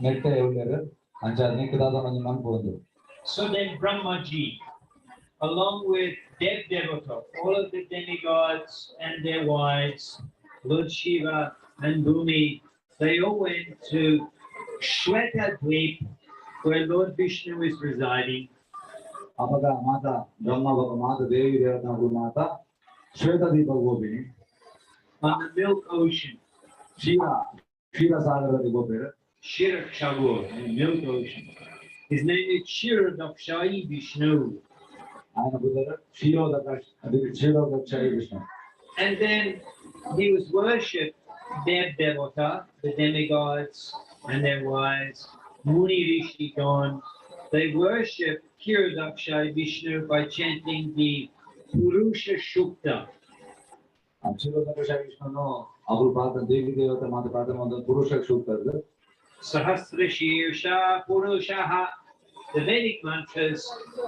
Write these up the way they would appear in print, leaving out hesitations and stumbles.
ನೆಟ್ಟೆ ಉಲ್ಲೆರ್ ಅಂಚ ನಿಕ್ ದಾದ ಒಂಜಿ ಮನ್ಪೊಂದು. So then Brahmaji, along with Dev Devata, all of the demigods and their wives, Lord Shiva and Bhumi, they all went to Shweta Dweep, where Lord Vishnu is residing. ಅಪಗ ಮಾತ ಬ್ರಹ್ಮ ಬೊಕ ಮಾತ ದೇವಿ ದೇವತೆನಕುಲು ಮಾತ ಶ್ವೇತ ದೀಪ ಗೋಪಿನಿ. On the milk ocean. ಕ್ಷೀರ ಕ್ಷೀರ ಸಾಗರದಲ್ಲಿ ಗೋಪೇರು. Shirakshabur, the milk ocean. His name is Kshirodakshayi Vishnu. ఆయన ಬುಧರು ಕ್ಷೀರೋದಕ ಕ್ಷೀರೋದಕ್ಷಾಯಿ Vishnu. And then he was worshipped, Dev Devata, the demigods and their wives, Muni Rishi Gan. They worship Kshirodakshayi Vishnu by chanting the Purusha Shukta. ಕ್ಷೀರೋದಕಶಾಯಿ ವಿಷ್ಣುನು ಅವರು ಪ್ರಾರ್ಥನೆ ದೇವಿ ದೇವತೆ ಮಾತ ಪ್ರಾರ್ಥನೆ ಒಂದು ಪುರುಷ ಸೂಕ್ತದ್ದು. Sahasra Shirsha Purushaha, the Vedic mantras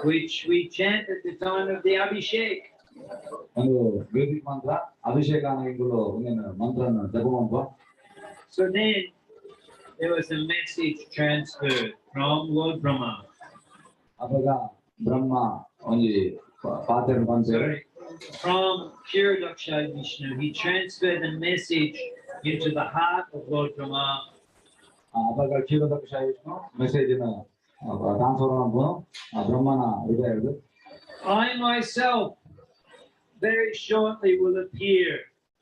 which we chant at the time of the Abhishek. ಒಂದು Vedic mantra ಅಭಿಷೇಕ ಇಂಗುಲು ಒಂದೇನು ಮಂತ್ರನ ಜಪ ಮನ್ಪ. So then there was a message transferred from Lord Brahma. ಅಪಗ ಬ್ರಹ್ಮ ಒಂಜಿ ಪಾತೆರ ಪನ್ಪೇರು. Sorry, from Kshirodakshayi Vishnu, he transferred the message into the heart of Lord Brahma. ಅಪಗ ಕ್ಷೀರೋದಕಶಾಯಿ Vishnu message transfer ಮನ್ಪುನು ಬ್ರಹ್ಮನ ಹೃದಯದ್ದು. I myself very shortly will appear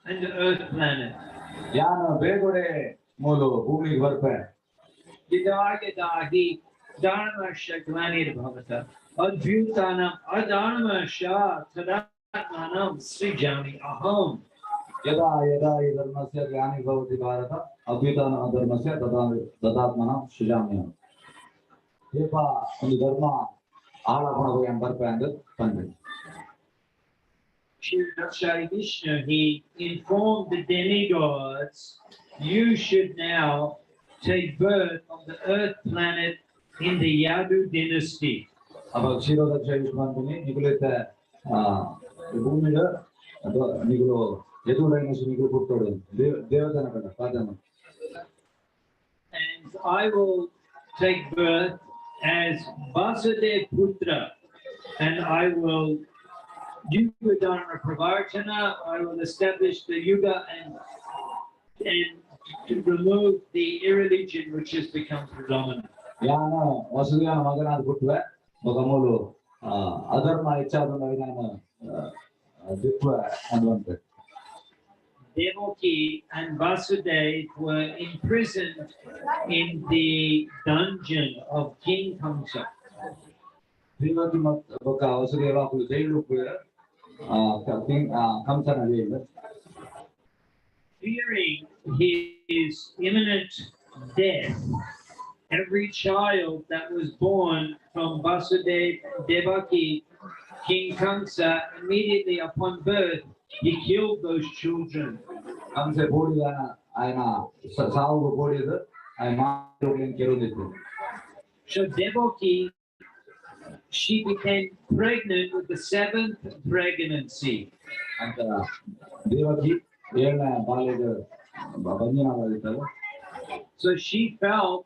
in the earth planet. ಯಾನ್ ಬೇಗೊಡೆ ಮೂಲು ಭೂಮಿಗೆ ಬರ್ಪೆ. Yada yada hi dharmasya glanir bhavata abhyutthanam adharmasya tadatmanam srijami aham. ಯದಾ ಯದಾ ಹಿ ಧರ್ಮಸ್ಯ ಗ್ಲಾನಿ ಭವತಿ ಭಾರತ ಅಭ್ಯುತ್ಥಾನ ಅಧರ್ಮಸ್ಯ ತದಾ ತದಾತ್ಮನ ಸೃಜಾಮ್ಯಹಂ. ಏಪ ಒಂದು ಧರ್ಮ ಆಳಪಣ ಯಾನ್ ಬರ್ಪೆ ಅಂದ್ ಪನ್ಪೆ. Kshirodakshayi Vishnu, he informed the demigods, you should now take birth on the earth planet in the Yadu dynasty. ಅವಾಗ ಕ್ಷೀರೋದಕ್ಷ ವಿಷ್ಣು ಅಂತೀನಿ ನಿಗುಲೈತೆ ಭೂಮಿಡ್ ನಿಗುಲು ಯದು ಡೈನಸ್ಟಿ ನಿಗುಲು ಪುಟ್ಟೋಡು ದೇವ ದೇವತನ ಕಡ ಪಾದನ. And I will take birth as Vasudev Putra, and I will Yuga Dharma Pravartana, I will establish the Yuga and to remove the irreligion which has become predominant. ಯಾನ ವಸುದೇವನ ಮಗನಾದ ಪುಟ್ಟುವೆ ಬೊಕ ಮೂಲು ಅಧರ್ಮ ಹೆಚ್ಚಾದ ನಾನು ದಿಪ್ಪುವೆ ಅನ್ನುವಂತೆ. Devaki and Vasudev were imprisoned in the dungeon of King Kamsa. Devaki ಮತ್ತು ಬೊಕ ವಸುದೇವ ಅಕುಲು ಜೈಲು ಉಪ್ಪುವೆರ್ ಕಿಂಗ್ ಕಂಸನ jail. Fearing his imminent death, every child that was born from Vasudev Devaki, King Kamsa, immediately upon birth, he killed those children. ಕಂಸೆ ಪೋಡಿದಾನ ಆಯನ ಸಾವುಗು ಪೋಡಿದ್ ಆಯನ ಮಾತುಗಳನ್ನು ಕೆರೊಂದಿತ್ತು. So Devaki, she became pregnant with the seventh pregnancy. ಅಂತ ದೇವಕಿ ಏಳನೇ ಬಾಲ್ಯದ ಬಂಜನಾಗಿತ್ತಲ್ಲ. So she felt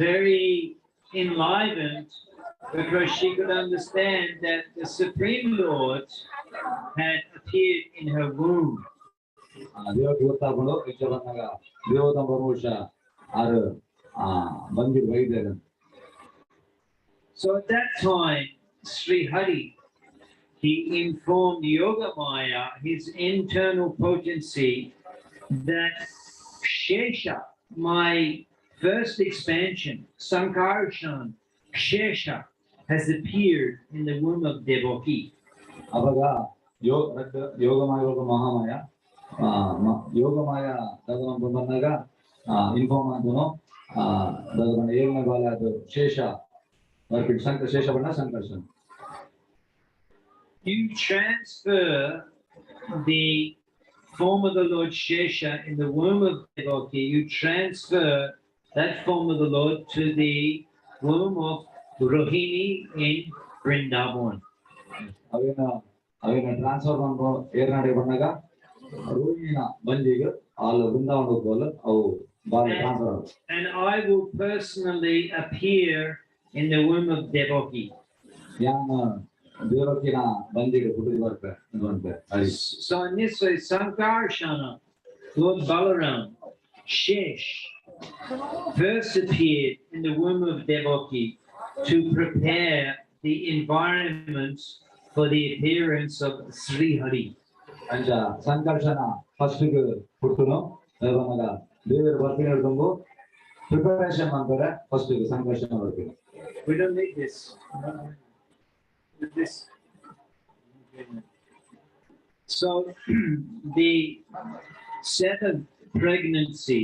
very enlivened because she could understand that the Supreme Lord had appeared in her womb. Devaki ಗೊತ್ತಾಕೊಂಡು ಇಂಚ ಬಂದಾಗ ದೇವತ ಪರಮುಷ ಆರು ಆ ಬಂದಿರು ಬೈದೇರು. So at that time, Sri Hari, he informed Yoga Maya, his internal potency, that Shesha, my first expansion, Sankarshan, Shesha, has appeared in the womb of Devaki. ಅವಾಗ ಯೋ ರಡ್ಡ್ ಯೋಗಮಾಯ ಬೊಕ ಮಹಾಮಾಯ ಯೋಗಮಾಯ ದಾದ ಬಂದಾಗ inform ಅಂತನು ದಾದ ಪಂಡ ಏಳನೇ ಬಾಲ ಅದು ಶೇಷ ಬರ್ಪಿಟ್ ಸಂಕ ಶೇಷ ಬಣ್ಣ Sankarshana. You transfer the form of the Lord Shesha in the womb of Devaki, you transfer that form of the Lord to the womb of Rohini in Vrindavan. ಅವೇನ ಅವೇನ ಟ್ರಾನ್ಸ್ಫರ್ ಮನ್ಪು ಏರ್ನಾಡೆ ಬಣ್ಣಗ ರೋಹಿಣಿನ ಬಂಜಿಗ್ ಆಲ್ ವೃಂದಾವನ ಹೋಗ್ಬೋಲ್ ಅವು ಬಾಲೆ transfer. And I will personally appear in the womb of Devaki. ಯಾನ್ ದೇವಕಿನ ಬಂಜಿಗೆ ಪುಟ್ಟುದು ಬರ್ಪೆ ಅಂದ್ ಪನ್ಪೆ. So in this way, Sankarsana, Lord Balaram, Shesh, first appeared in the womb of Devaki to prepare the environment for the appearance of Sri Hari. ಅಂಚ Sankarshana first ಪುಟ್ಟುನು ದೇವಮಗ ದೇವರು ಬರ್ಪಿನ ತುಂಬು preparation ಅಂತಾರೆ first Sankarshana ಬರ್ಪಿನ. We don't need this. This. So the seventh pregnancy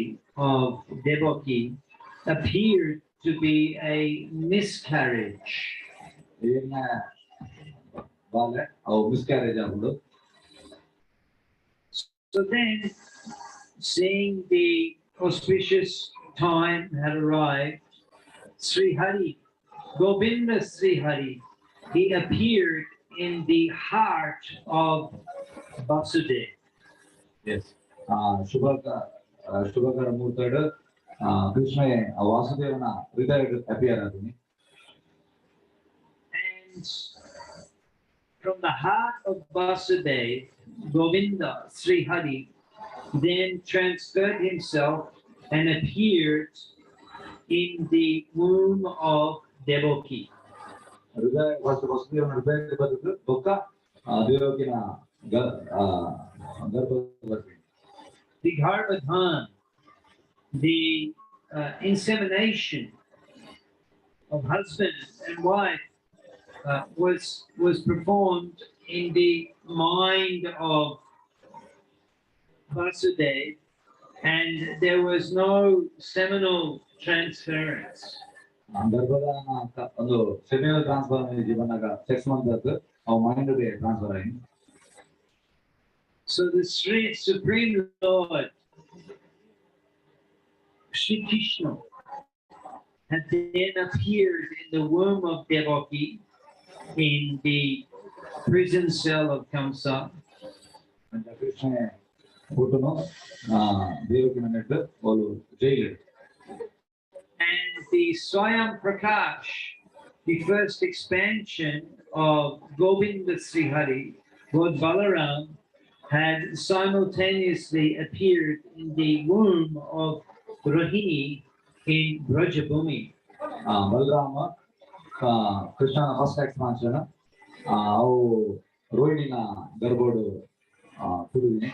of Devaki appeared to be a miscarriage. ಏನ ಬಾಲೆ ಅವು miscarriage ಆಗುದು. So then, seeing the auspicious time had arrived, Sri Hari, Govinda Sri Hari, he appeared in the heart of Vasudev. S ಶುಭಕ ಶುಭಕರ ಮುಹೂರ್ತಡ್ ಕೃಷ್ಣ ವಾಸುದೇವನ ಹೃದಯ appear ಆತೀನಿ. And from the heart of Vasudev, Govinda Sri Hari then transferred himself and appeared in the womb of Devaki. ಹೃದಯ first ವಸುದೇವನ ಹೃದಯಕ್ಕೆ ಬರ್ತದೆ ಬೊಕ್ಕ ದೇವಕಿನ ಗರ್ಭ ಬರ್ತೀನಿ. The Garbhadhan, the insemination of husband and wife, was performed in the mind of Vasudev, and there was no seminal transference. ಗರ್ಭಧಾನ ಒಂದು seminal transfer ಜೀವನಾಗ 6 ಮಂತ್ ಆತು ಅವು ಮೈಂಡ್ ಟ್ರಾನ್ಸ್ಫರ್ ಆಗಿ. So the Sri Supreme Lord, Sri Krishna, had then appeared in the womb of Devaki in the prison cell of Kamsa. ಅಂಚ ಕೃಷ್ಣ ಪುಟ್ಟುನು ದೇವಕಿನ ನೆಟ್ಟು ಅವಳು ಜೈಲು. And the Swayam Prakash, the first expansion of Govinda Sri Hari, Lord Balaram, had simultaneously appeared in the womb of Rohini in Brajabhumi. Balarama ಕೃಷ್ಣನ first expansion ಅವು ರೋಹಿಣಿನ ಗರ್ಭೋಡು ಪುಡುವಿನಿ.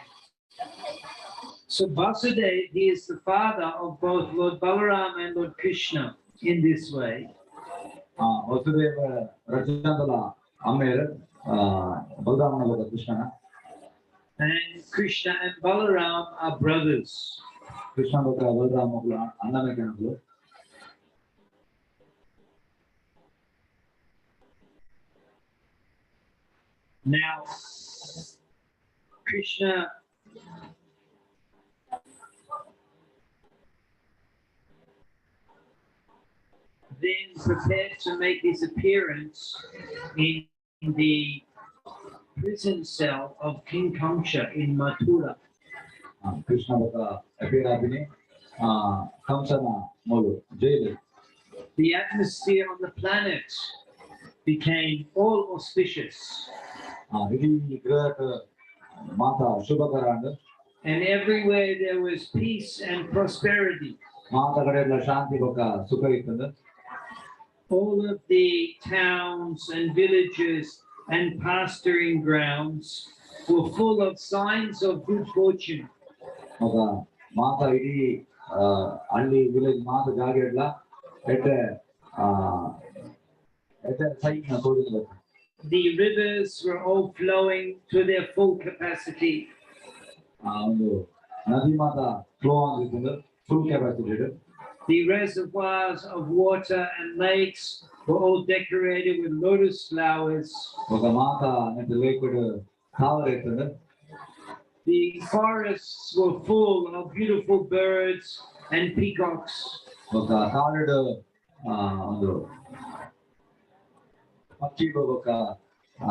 So Vasudev, he is the father of both Lord Balaram and Lord Krishna in this way. Vasudeva ರಜಂದಲ ಅಮ್ಮೇರ್ ಬಲರಾಮನ ಬೊಕ ಕೃಷ್ಣನ. And Krishna and Balaram are brothers. Krishna ಬೊಕ ಬಲರಾಮ ಅಣ್ಣನ. Now, Krishna then prepared to make his appearance in the prison cell of King Kamsa in Mathura. Krishna ಬೊಕ appear ಆಪಿನಿ ಕಂಸನ ಮೂಲು ಜೈಲು. The atmosphere on the planet became all auspicious. ಇಡೀ ಗ್ರಹಕ್ಕೆ ಮಾತಾ ಶುಭಕರ and. And everywhere there was peace and prosperity. ಮಾತ ಕಡೆ ಎಲ್ಲ ಶಾಂತಿ ಬೊಕ ಸುಖ ಇತ್ತಂದ. All of the towns and villages and pasturing grounds were full of signs of good fortune. ಮಗ ಮಾತ ಇಡೀ ಹಳ್ಳಿ ವಿಲೇಜ್ ಮಾತ ಜಾಗ ಎಲ್ಲ ಎಡ್ಡೆ ಎಡ್ಡೆ ಸೈನ್ ತೋರಿದ. The rivers were all flowing to their full capacity. ಒಂದು ನದಿ ಮಾತ ಫ್ಲೋ ಆಗಿತ್ತು full capacity. The reservoirs of water and lakes were all decorated with lotus flowers. ఒక ಮಾತ ನೆಟ್ ಲೇಕ್ ಕಾವರ್ ಇರ್ತದೆ. The forests were full of beautiful birds and peacocks. ఒక ಕಾಡು ಒಂದು ಪಕ್ಷಿ ఒక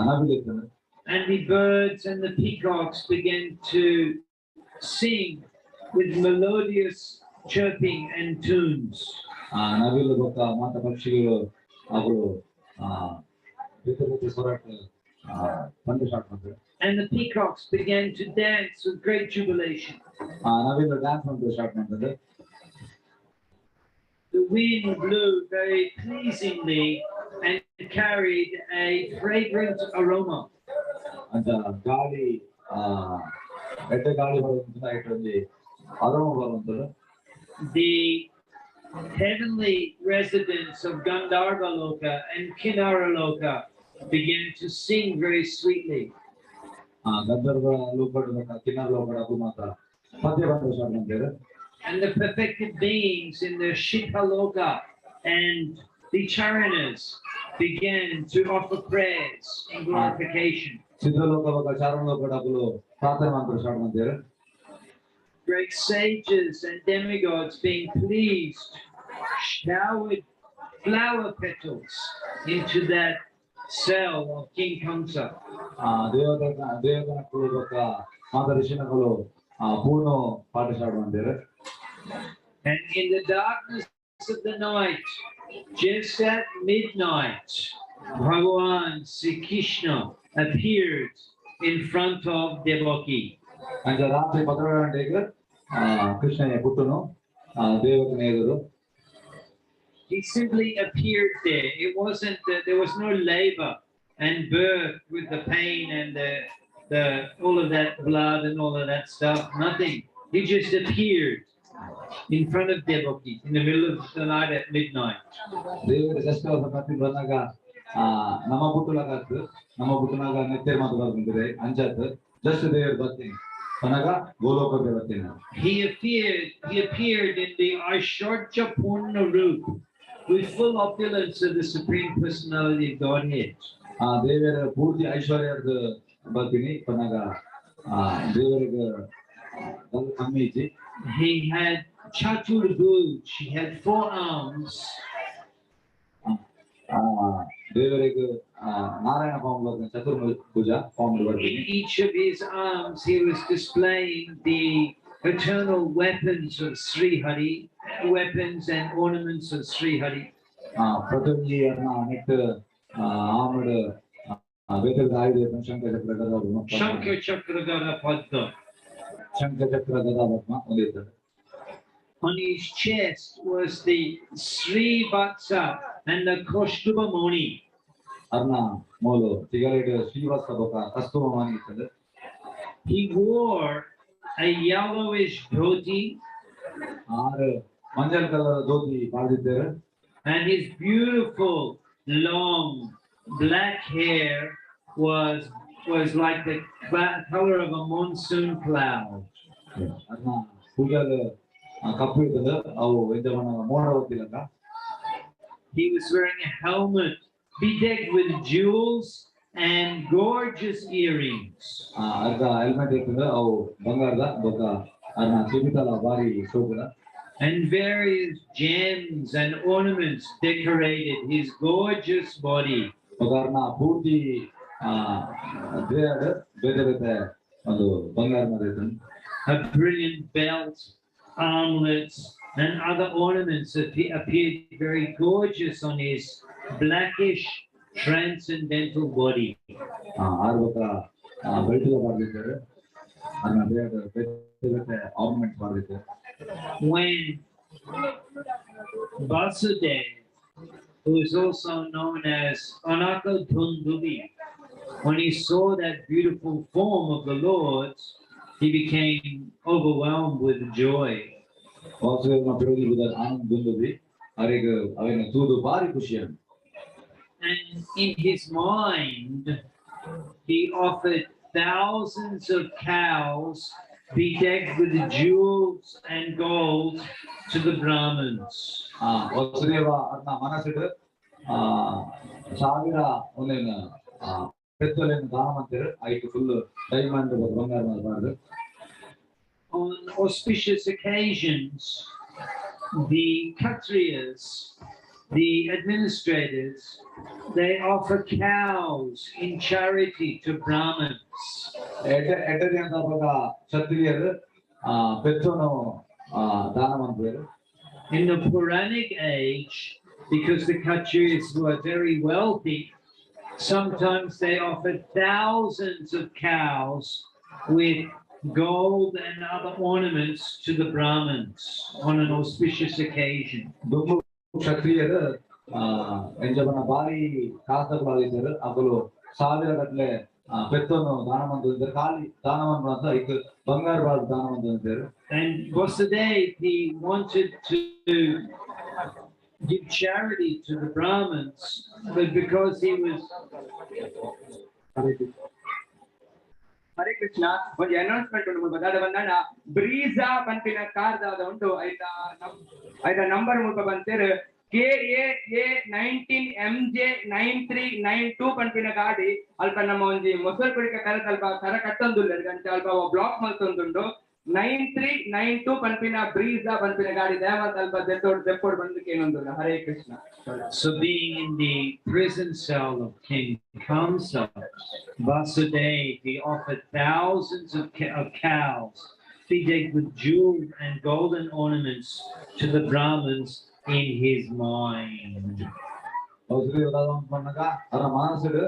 ನವಿಲು ಇರ್ತದೆ. And the birds and the peacocks began to sing with melodious chirping and tunes. ಆ ನವಿಲು ಬೊಕ್ಕ ಮಾತ ಪಕ್ಷಿಗಳು ಅವು ಆ ಬೇತೆ ಬೇತೆ ಸ್ವರಟ್ ಪಂಡ ಸ್ಟಾರ್ಟ್ ಮಾಡ್ತಾರೆ. And the peacocks began to dance with great jubilation. ಆ ನವಿಲು ಡ್ಯಾನ್ಸ್ ಮಾಡ್ತಾರೆ ಸ್ಟಾರ್ಟ್ ಮಾಡ್ತದೆ. The wind blew very pleasingly and carried a fragrant aroma. ಅಂತ ಗಾಳಿ ಆ ಎಡ್ಡೆ ಗಾಳಿ ಬರುವಂತ ಒಂಜಿ ಅರೋಮ ಬರುವಂತದ್ದು. The heavenly residents of Gandharva Loka and Kinnara Loka began to sing very sweetly. ಆ ಗಂಧರ್ವ ಲೋಕಡ್ ಬೊಕ್ಕ ಕಿನ್ನರ ಲೋಕಡ್ ಅದು ಮಾತ್ರ ಪದ್ಯ ಬಂದ ಸ್ಟಾರ್ಟ್ ಮಾಡ್ತಾರೆ. And the perfected beings in the Siddhaloka and the Charanas began to offer prayers in glorification. ಸಿದ್ಧಲೋಕ ಬೊಕ್ಕ ಚಾರಣ ಲೋಕಡ್ ಅಕುಲು ಪ್ರಾರ್ಥನೆ ಮಾಡ್ತಾರೆ ಸ್ಟಾರ್ಟ್ ಮಾಡ್ತಾರೆ. Great sages and demigods, being pleased, showered flower petals into that cell of King Kamsa. ಆ ದೇವತ ದೇವತನಕುಲು ಬೊಕ್ಕ ಮಾತ ಋಷಿನಕುಲು ಆ ಪೂರ್ಣ ಪಾಠ ಸ್ಟಾರ್ಟ್ ಮಾಡ್ತಾರೆ. And in the darkness of the night, just at midnight, Bhagavan Sri Krishna appeared in front of Devaki. ಅಂಚ ರಾತ್ರಿ 12 ಗಂಟೆಗೆ ಆ ಕೃಷ್ಣಯ್ಯ ಪುಟ್ಟನು ಆ ದೇವಕನ ಎದುರು. He simply appeared there. It wasn't that there was no labor and birth with the pain and the all of that blood and all of that stuff. Nothing. He just appeared in front of Devaki in the middle of the night at midnight. ದೇವರ just ಕತ್ತಿ ಬಂದಾಗ ಆ ನಮ್ಮ ಪುಟ್ಟುಲಾಗ ನಮ್ಮ ಪುಟ್ಟನಾಗ ನೆತ್ತೇರ್ ಮಾತು ಬರ್ತಿದೆ ಅಂಚಾತ್ just ದೇವರು ಬರ್ತೀನಿ ಪನಗ ಗೋಲೋಕಕ್ಕೆ ಬರ್ತೀನಿ. He appeared in the Aishwarya Purna Roop with full opulence of the Supreme Personality of Godhead. ಆ ದೇವರ ಪೂರ್ತಿ ಐಶ್ವರ್ಯದ ಬರ್ತೀನಿ ಪನಗ ಆ ದೇವರಿಗೆ ದಾಲ ಕಮ್ಮಿ ಇಜ್ಜಿ. He had Chaturbhuj, he had four arms. ಆ ದೇವರಿಗೆ ಆ ನಾರಾಯಣ ಫಾರ್ಮ್ ಚತುರ್ಭುಜ ಫಾರ್ಮ್ In ಬರ್ತೀನಿ. Each of his arms, he was displaying the eternal weapons of Sri Hari, weapons and ornaments of Sri Hari. ಆ ಪ್ರತಿಯೊಂಜಿ ಅನ್ನ ನೆಟ್ ಆಮಡ್ ಬೇತೆ ಆಯುಧ ಶಂಖ ಚಕ್ರ ಗದಾ ಪದ್ಮ. Shankha Chakra Gada Padma. ಶಂಖ ಚಕ್ರ ಗದಾ ಪದ್ಮ ಒಂದಿರ್ತದೆ. On his chest was the Sri Vatsa and the Kaustubha Mani. ಅರ್ನ ಮೂಲು ತಿಗಲೆಡ್ ಶ್ರೀವತ್ಸ ಬೊಕ ಕಸ್ತೂಬ ಮಣಿ ಇರ್ತದೆ. He wore a yellowish dhoti ಆರು ಮಂಜಲ್ ಕಲರ್ ಧೋತಿ ಪಾಡ್ದಿದ್ದಾರೆ. And his beautiful long black hair was like the color of a monsoon cloud. ಅರ್ನ ಕೂದಲು ಕಪ್ಪು ಇರ್ತದೆ ಅವು ಎಂತ ಬಣ್ಣ ಮೋಡ ಗೊತ್ತಿಲ್ಲಕ್ಕ. He was wearing a helmet bedecked with jewels and gorgeous earrings. ಅರ್ಧ ಹೆಲ್ಮೆಟ್ ಇರ್ತದೆ ಅವು ಬಂಗಾರದ ಬೊಕ ಅರ್ನ ಚೆಮಿತಲ ಬಾರಿ ಶೋಕದ. And various gems and ornaments decorated his gorgeous body. ಬೊಕ ಅರ್ನ ಪೂರ್ತಿ ಆ ದೇಹಡ್ ಬೇತೆ ಬೇತೆ ಒಂದು ಬಂಗಾರ ಮಾತ ಇರ್ತದೆ. A brilliant belt, armlets, and other ornaments appeared very gorgeous on his blackish transcendental body. ಆರು ಬೊಕ ಬೆಲ್ಟ್ ಎಲ್ಲ ಪಾಡ್ದಿದ್ದಾರೆ ಅರ್ನ ದೇಹಡ್ ಬೇತೆ ಬೇತೆ ornament ಪಾಡ್ದಿದ್ದಾರೆ. When Vasudev, who is also known as Anakadundubhi, when he saw that beautiful form of the Lord, he became overwhelmed with joy. ವಾಸುದೇವನ ಪಿರೋಲಿ ಬುದರ್ ಆನಂದ್ ದುಂದುಬಿ ಅರೆಗ್ ಅವೆನ ತೂದು ಬಾರಿ ಖುಷಿയാണ്. And in his mind, he offered thousands of cows bedecked with jewels and gold to the Brahmins. ಆ ವಾಸುದೇವ ಅನ್ನ ಮನಸ್ಸಿಡು ಆ ಸಾವಿರ ಒಂದೇನು ಆ ಪೆತ್ತಲೆನ್ ದಾನ ಮಂತೆರ್ ಐಕ್ ಫುಲ್ ಡೈಮಂಡ್ ಬಂಗಾರ ಬಾರ್ದು. On auspicious occasions, the Kshatriyas, the administrators, they offer cows in charity to Brahmins. ಎಡ್ಡೆ ಎಡ್ಡೆ ದಿನದ ಅಪಗ ಕ್ಷತ್ರಿಯರು ಆ ಪೆತ್ತನು ದಾನ ಮನ್ಪುವೆರ್. In the Puranic age, because the Kshatriyas were very wealthy, sometimes they offered thousands of cows with gold and other ornaments to the Brahmins on an auspicious occasion. ದುಂಬು ಕ್ಷತ್ರಿಯರು ಎಂಚ ಪಂಡ ಬಾರಿ ಕಾಸಗಳಾದಿತ್ತೆರ್. ಅಕುಲು ಸಾವಿರ ಗಟ್ಲೆ ಪೆತ್ತೊನು ದಾನ ಮಂತೊಂದಿತ್ತೆರ್. ಖಾಲಿ ದಾನ ಮನ್ಪುನಂತ ಐಕ್ ಬಂಗಾರ ಬಾದ್ ದಾನ ಮಂತೊಂದಿತ್ತೆರ್. And Vasudev, he wanted to give charity to the Brahmins, but because he was Hare Krishna. ಒಂಜಿ ಅನೌನ್ಸ್ಮೆಂಟ್ ಉಂಡು ಮುಲ್ಪ. ದಾದ ಬಂದಾಂಡ ಬ್ರೀಜಾ ಪನ್ಪಿನ ಕಾರ್ ದಾದ ಉಂಡು, ಐತ ಐತ ನಂಬರ್ ಮುಲ್ಪ ಬಂತೇರ್, KAA 19 MJ 9392 ಪನ್ಪಿನ ಗಾಡಿ ಅಲ್ಪ ನಮ್ಮ ಒಂಜಿ ಮೊಸರು ಕುಡಿಕ ಕರ ಅಲ್ಪ ಕರ ಕಟ್ಟೊಂದುಲ್ಲೆರ್. ಅಂಚ ಅಲ್ಪ ಬ್ಲಾಕ್ ಮಲ್ತೊಂದುಂಡು. 9392 ಪನ್ಪಿನ ಬ್ರೀಜಾ ಪನ್ಪಿನ ಗಾಡಿ ದಯಮಾಲ್ತ್ ಅಲ್ಪ ದೆತ್ತೋಡ್ ದೆಪ್ಪೋಡ್ ಬಂದು ಕೇನೊಂದುಲ್ಲ. Hare Krishna. So being in the prison cell of King Kamsa, Vasudev, he offered thousands of cows bedecked with jeweled and golden ornaments to the Brahmins in his mind. Vasudeva ದಾದ ಪನ್ನಗ ಅರ ಮಾನಸುಡು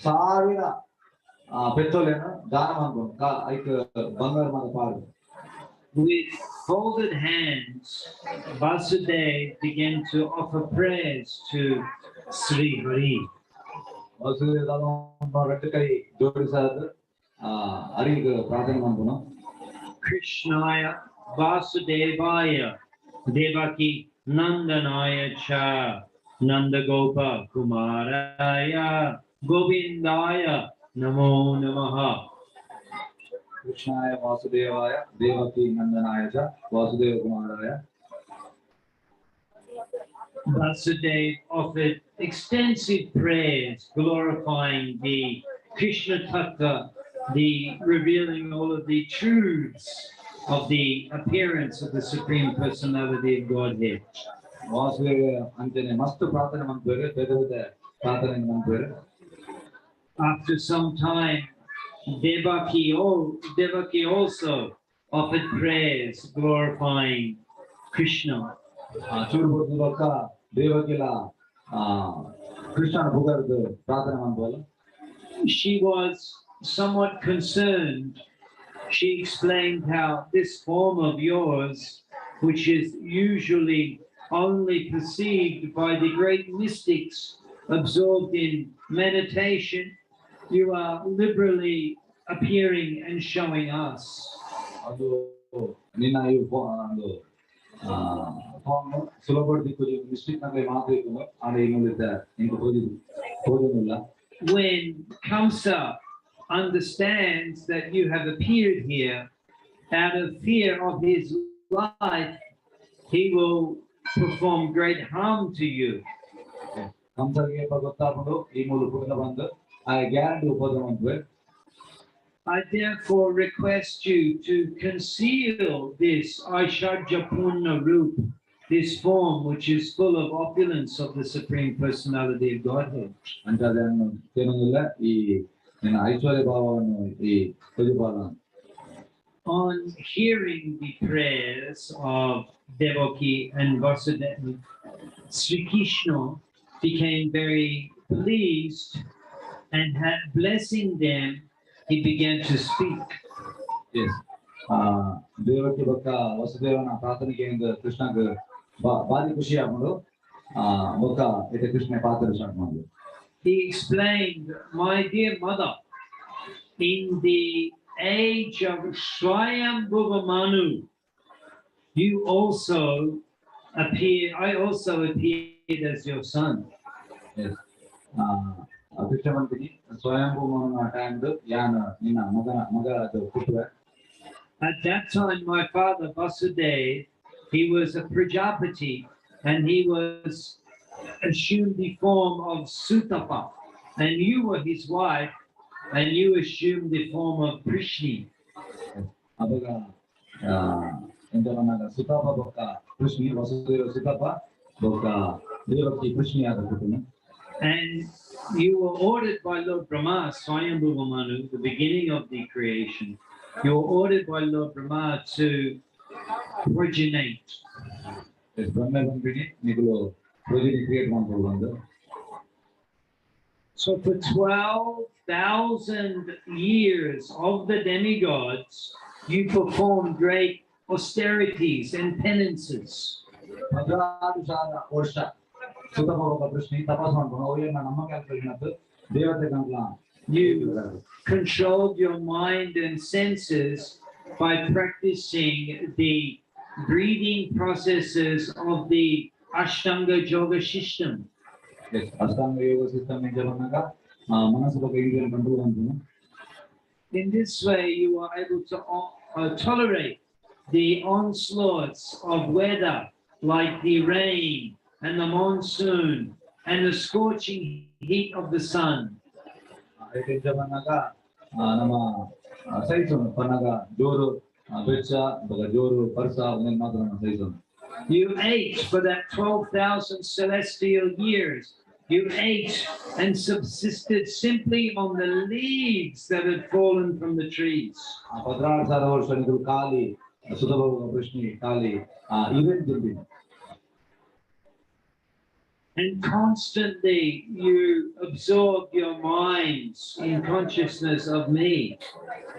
ಸಾವಿರ ಪೆತ್ತೊಲೆನ್ ದಾನ ಮನ್ಪುನು ಐಕ್ ಬಂಗಾರ ಮಾತ ಪಾಡ್ದ್. With folded hands, Vasudev began to offer prayers to Sri Hari. Vasudeva ದಾದ ರಡ್ಡ್ ಕೈ ಜೋಡಿಸಾದ್ ಹರಿಗ್ ಪ್ರಾರ್ಥನೆ ಮನ್ಪುನು. Krishnaya Vasudevaya Devaki Nandanaya Cha Nandagopa Kumaraya Govindaya Namo Namaha. ಕೃಷ್ಣಾಯ ವಾಸುದೇವಾಯ ದೇವಕಿ ನಂದನಾಯ ಚ Vasudeva ಕುಮಾರಾಯ. Vasudev offered extensive prayers glorifying the Krishna Tattva, the revealing all of the truths of the appearance of the Supreme Personality of Godhead. Vasudeva ಅಂಚನೆ ಮಸ್ತ್ ಪ್ರಾರ್ಥನೆ ಮನ್ಪುವೆರ್, ಬೇತೆ ಬೇತೆ ಪ್ರಾರ್ಥನೆ ಮನ್ಪುವೆರ್. After some time, Devaki also offered prayers glorifying Krishna. ಚೂರು ಪೊರ್ತುದ ಬೊಕ್ಕ ದೇವಕಿಲ ಕೃಷ್ಣನ ಪುಗರ್ದ್ ಪ್ರಾರ್ಥನೆ ಮನ್ಪುವಲ್. She was somewhat concerned. She explained how this form of yours, which is usually only perceived by the great mystics absorbed in meditation, you are liberally appearing and showing us. ಅದು ನಿನ್ನ ಈ ಒಂದು form ಸುಲಭ ದಿಕ್ಕು mistake ನಗಲೆ ಮಾತ್ರ ಇಕ್ಕುಂಡು. ಆಂಡ ಈ ಮೂಲಕ ಎಂಕ್ ತೋಜಿದ್ ತೋಜೊಂದಿಲ್ಲ. When Kamsa understands that you have appeared here, out of fear of his life, he will perform great harm to you. ಕಂಸಗೆ ಗೊತ್ತಾಪುಂಡು ಈ ಮೂಲು ಪುಟ್ಟದ ಬಂದು ಆ ಗ್ಯಾರಂಟಿ ಉಪದ್ರ ಮನ್ಪುವೆ. I therefore request you to conceal this Aishwarya Roop, this form which is full of opulence of the Supreme Personality of Godhead. ಅಂಚಾದ್ ಕೇನೊಂದಿಲ್ಲ ಈ ನಿನ್ನ ಐಶ್ವರ್ಯ ಭಾವವನ್ನು ಈ ತೋಜಿಪಾಲ. On hearing the prayers of Devaki and Vasudeva, Sri Krishna became very pleased and had blessing them, he began to speak. S, Devaki ಬೊಕ್ಕ ವಸುದೇವನ ಪ್ರಾರ್ಥನೆಗೆ ಕೃಷ್ಣಗ್ ಬಾರಿ ಖುಷಿ ಆಪುಂಡು. ಬೊಕ್ಕ ಇತ್ತೆ ಕೃಷ್ಣ ಪಾತ್ರ ಸ್ಟಾರ್ಟ್ ಮಾಡುದು. He explained, "My dear mother, in the age of Swayambhuva Manu, you also appear, I also appeared as your son." S, Krishna ಪನ್ಪಿನಿ Swayambhu ಮನುನ time ಯಾನ್ ನಿನ್ನ ಮಗನ ಮಗ ಅದು ಪುಟ್ಟುವೆ. At that time, my father Vasudev, he was a Prajapati and he was assumed the form of Sutapa. And you were his wife and you assumed the form of Prishni. ಅವಾಗ ಎಂತ ಪನ್ನಗ ಸುತಾಪ ಬೊಕ್ಕ ಕೃಷ್ಣಿ, ವಸುದೇವ ಸುತಾಪ ಬೊಕ್ಕ ದೇವಕಿ ಕೃಷ್ಣಿ ಆದ ಪುಟ್ಟುನು. And you were ordered by Lord Brahma, Swayambhuva Manu, the beginning of the creation. You were ordered by Lord Brahma to Originate. ಬ್ರಹ್ಮೆ ಪನ್ಪಿನಿ ನಿಕುಲು progeny create ಮನ್ಪೊಡು ಪಂದ್. So for 12,000 years of the demigods, you performed great austerities and penances. 16,000 ವರ್ಷ ಸುತಪ ಬೊಕ ಪೃಶ್ನಿ ತಪಸ್ ಮನ್ಪುನು ಅವು ಏರ್ನ ನಮ್ಮ calculation ಅತ್ತು ದೇವತೆ ಕಂಕ್ಲ. You controlled your mind and senses by practicing the breathing processes of the Ashtanga Yoga system. Ashtanga yoga system ಎಂಚ ಪನ್ನಗ ಮನಸ್ಸು ಬೊಕ ಇಂದ್ರಿಯನ್ control ಮನ್ಪುನು. In this way, you are able to tolerate the onslaughts of weather like the rain and the monsoon and the scorching heat of the sun. ಐಟ್ ಎಂಚ ಪನ್ನಗ ನಮ್ಮ ಸಹಿಸೋನು ಪನ್ನಗ ಜೋರು ಬೆಚ್ಚ ಬೊಕ ಜೋರು ಬರ್ಸ ಉಂದೆನ್ ಮಾತ್ರ ನಮ್ಮ ಸಹಿಸೋನು. You ate for that 12,000 celestial years. You ate and subsisted simply on the leaves that had fallen from the trees. ಆ 16,000 ವರ್ಷ ನಿಕುಲು ಖಾಲಿ ಸುತಪ ಬೊಕ ಪೃಶ್ನಿ ಖಾಲಿ ಇರೆನ್ ತಿನ್ಪಿನಿ. And constantly you absorb your minds in consciousness of me.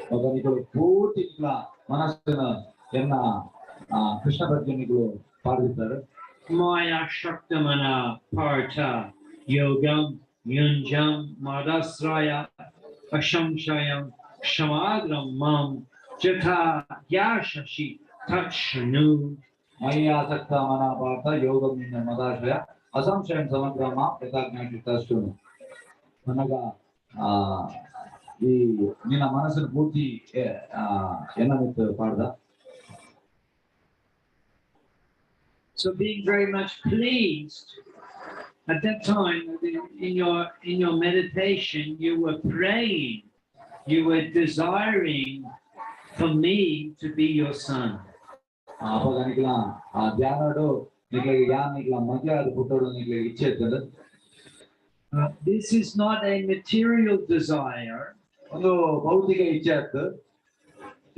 ಬೊಕ ನಿಕುಲು ಪೂರ್ತಿ ನಿಕ್ಲ ಮನಸ್ಸಿನ ಎನ್ನ ಕೃಷ್ಣ ಪ್ರಜ್ಞೆ ನಿಕುಲು ಪಾಡ್ದಿತ್ತಾರೆ. Maya Shaktamana Partha Yogam Yunjam Madasraya Ashamshayam Shamagram Mam Jata Yashashi Tachshanu. ಮಯ್ಯಾಸಕ್ತ ಮನ ಪಾರ್ಥ ಯೋಗಂ ನಿನ್ನ ಮದಾಶ್ರಯ ಅಸಂಶಯಂ ಸಮಗ್ರ ಮಾಂ ಯಥಾಜ್ಞಾಷಿ ತಶ್ಶೃಣು. ಪನ್ನಗ ಈ ನಿನ್ನ ಮನಸ್ಸನ್ನು ಪೂರ್ತಿ ಎನ್ನ ಮಿತ್ತ್ ಪಾಡ್ದ. So being very much pleased at that time in your meditation, you were praying, you were desiring for me to be your son. ಅಪಗ ನಿಕ್ಲ ಆ ಧ್ಯಾನಡು ನಿಕ್ಲೆಗ್ ಯಾನ್ ನಿಕ್ಲ ಮಗೆ ಆದ್ ಪುಟ್ಟೊಡು ನಿಕ್ಲೆಗ್ ಇಚ್ಛೆ ಇತ್ತುಂಡು. This is not a material desire, ಒಂದು ಭೌತಿಕ ಇಚ್ಛೆ ಅತ್ತು.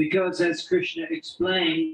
because as Krishna explained,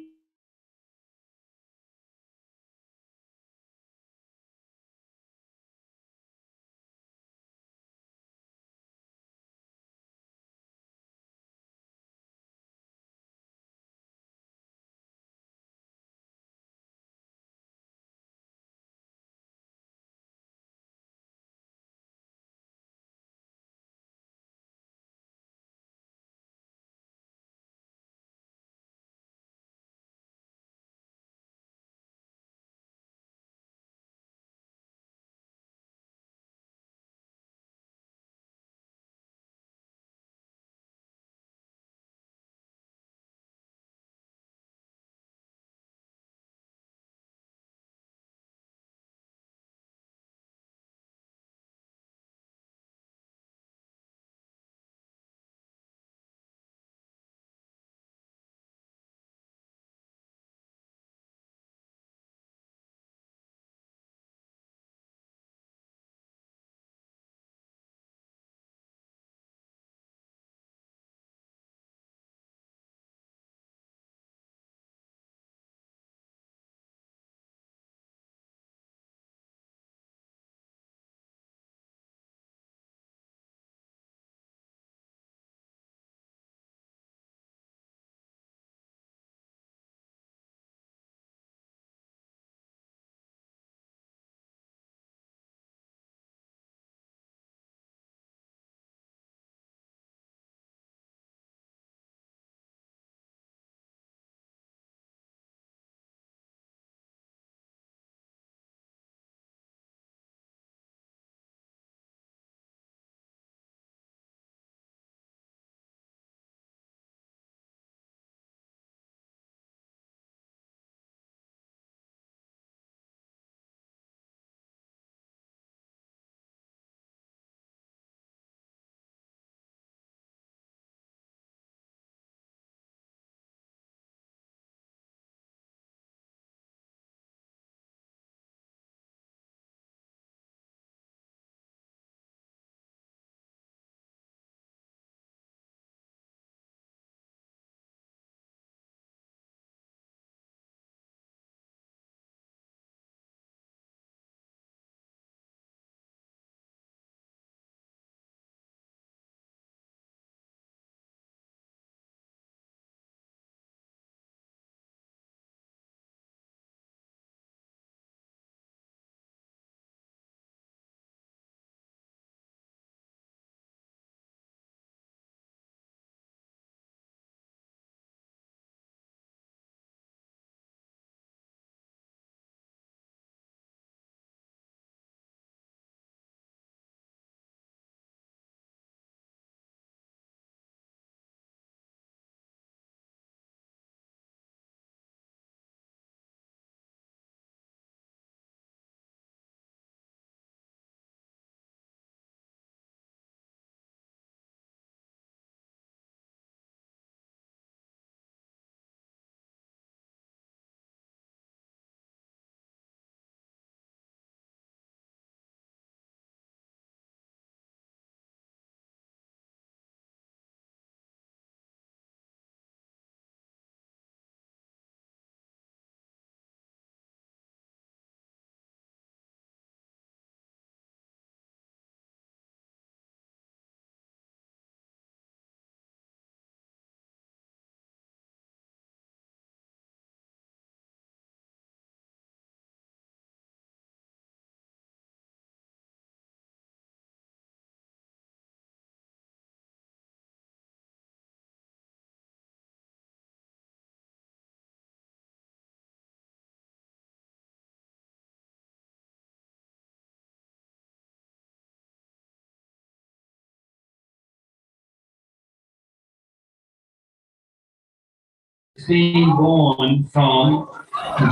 being born from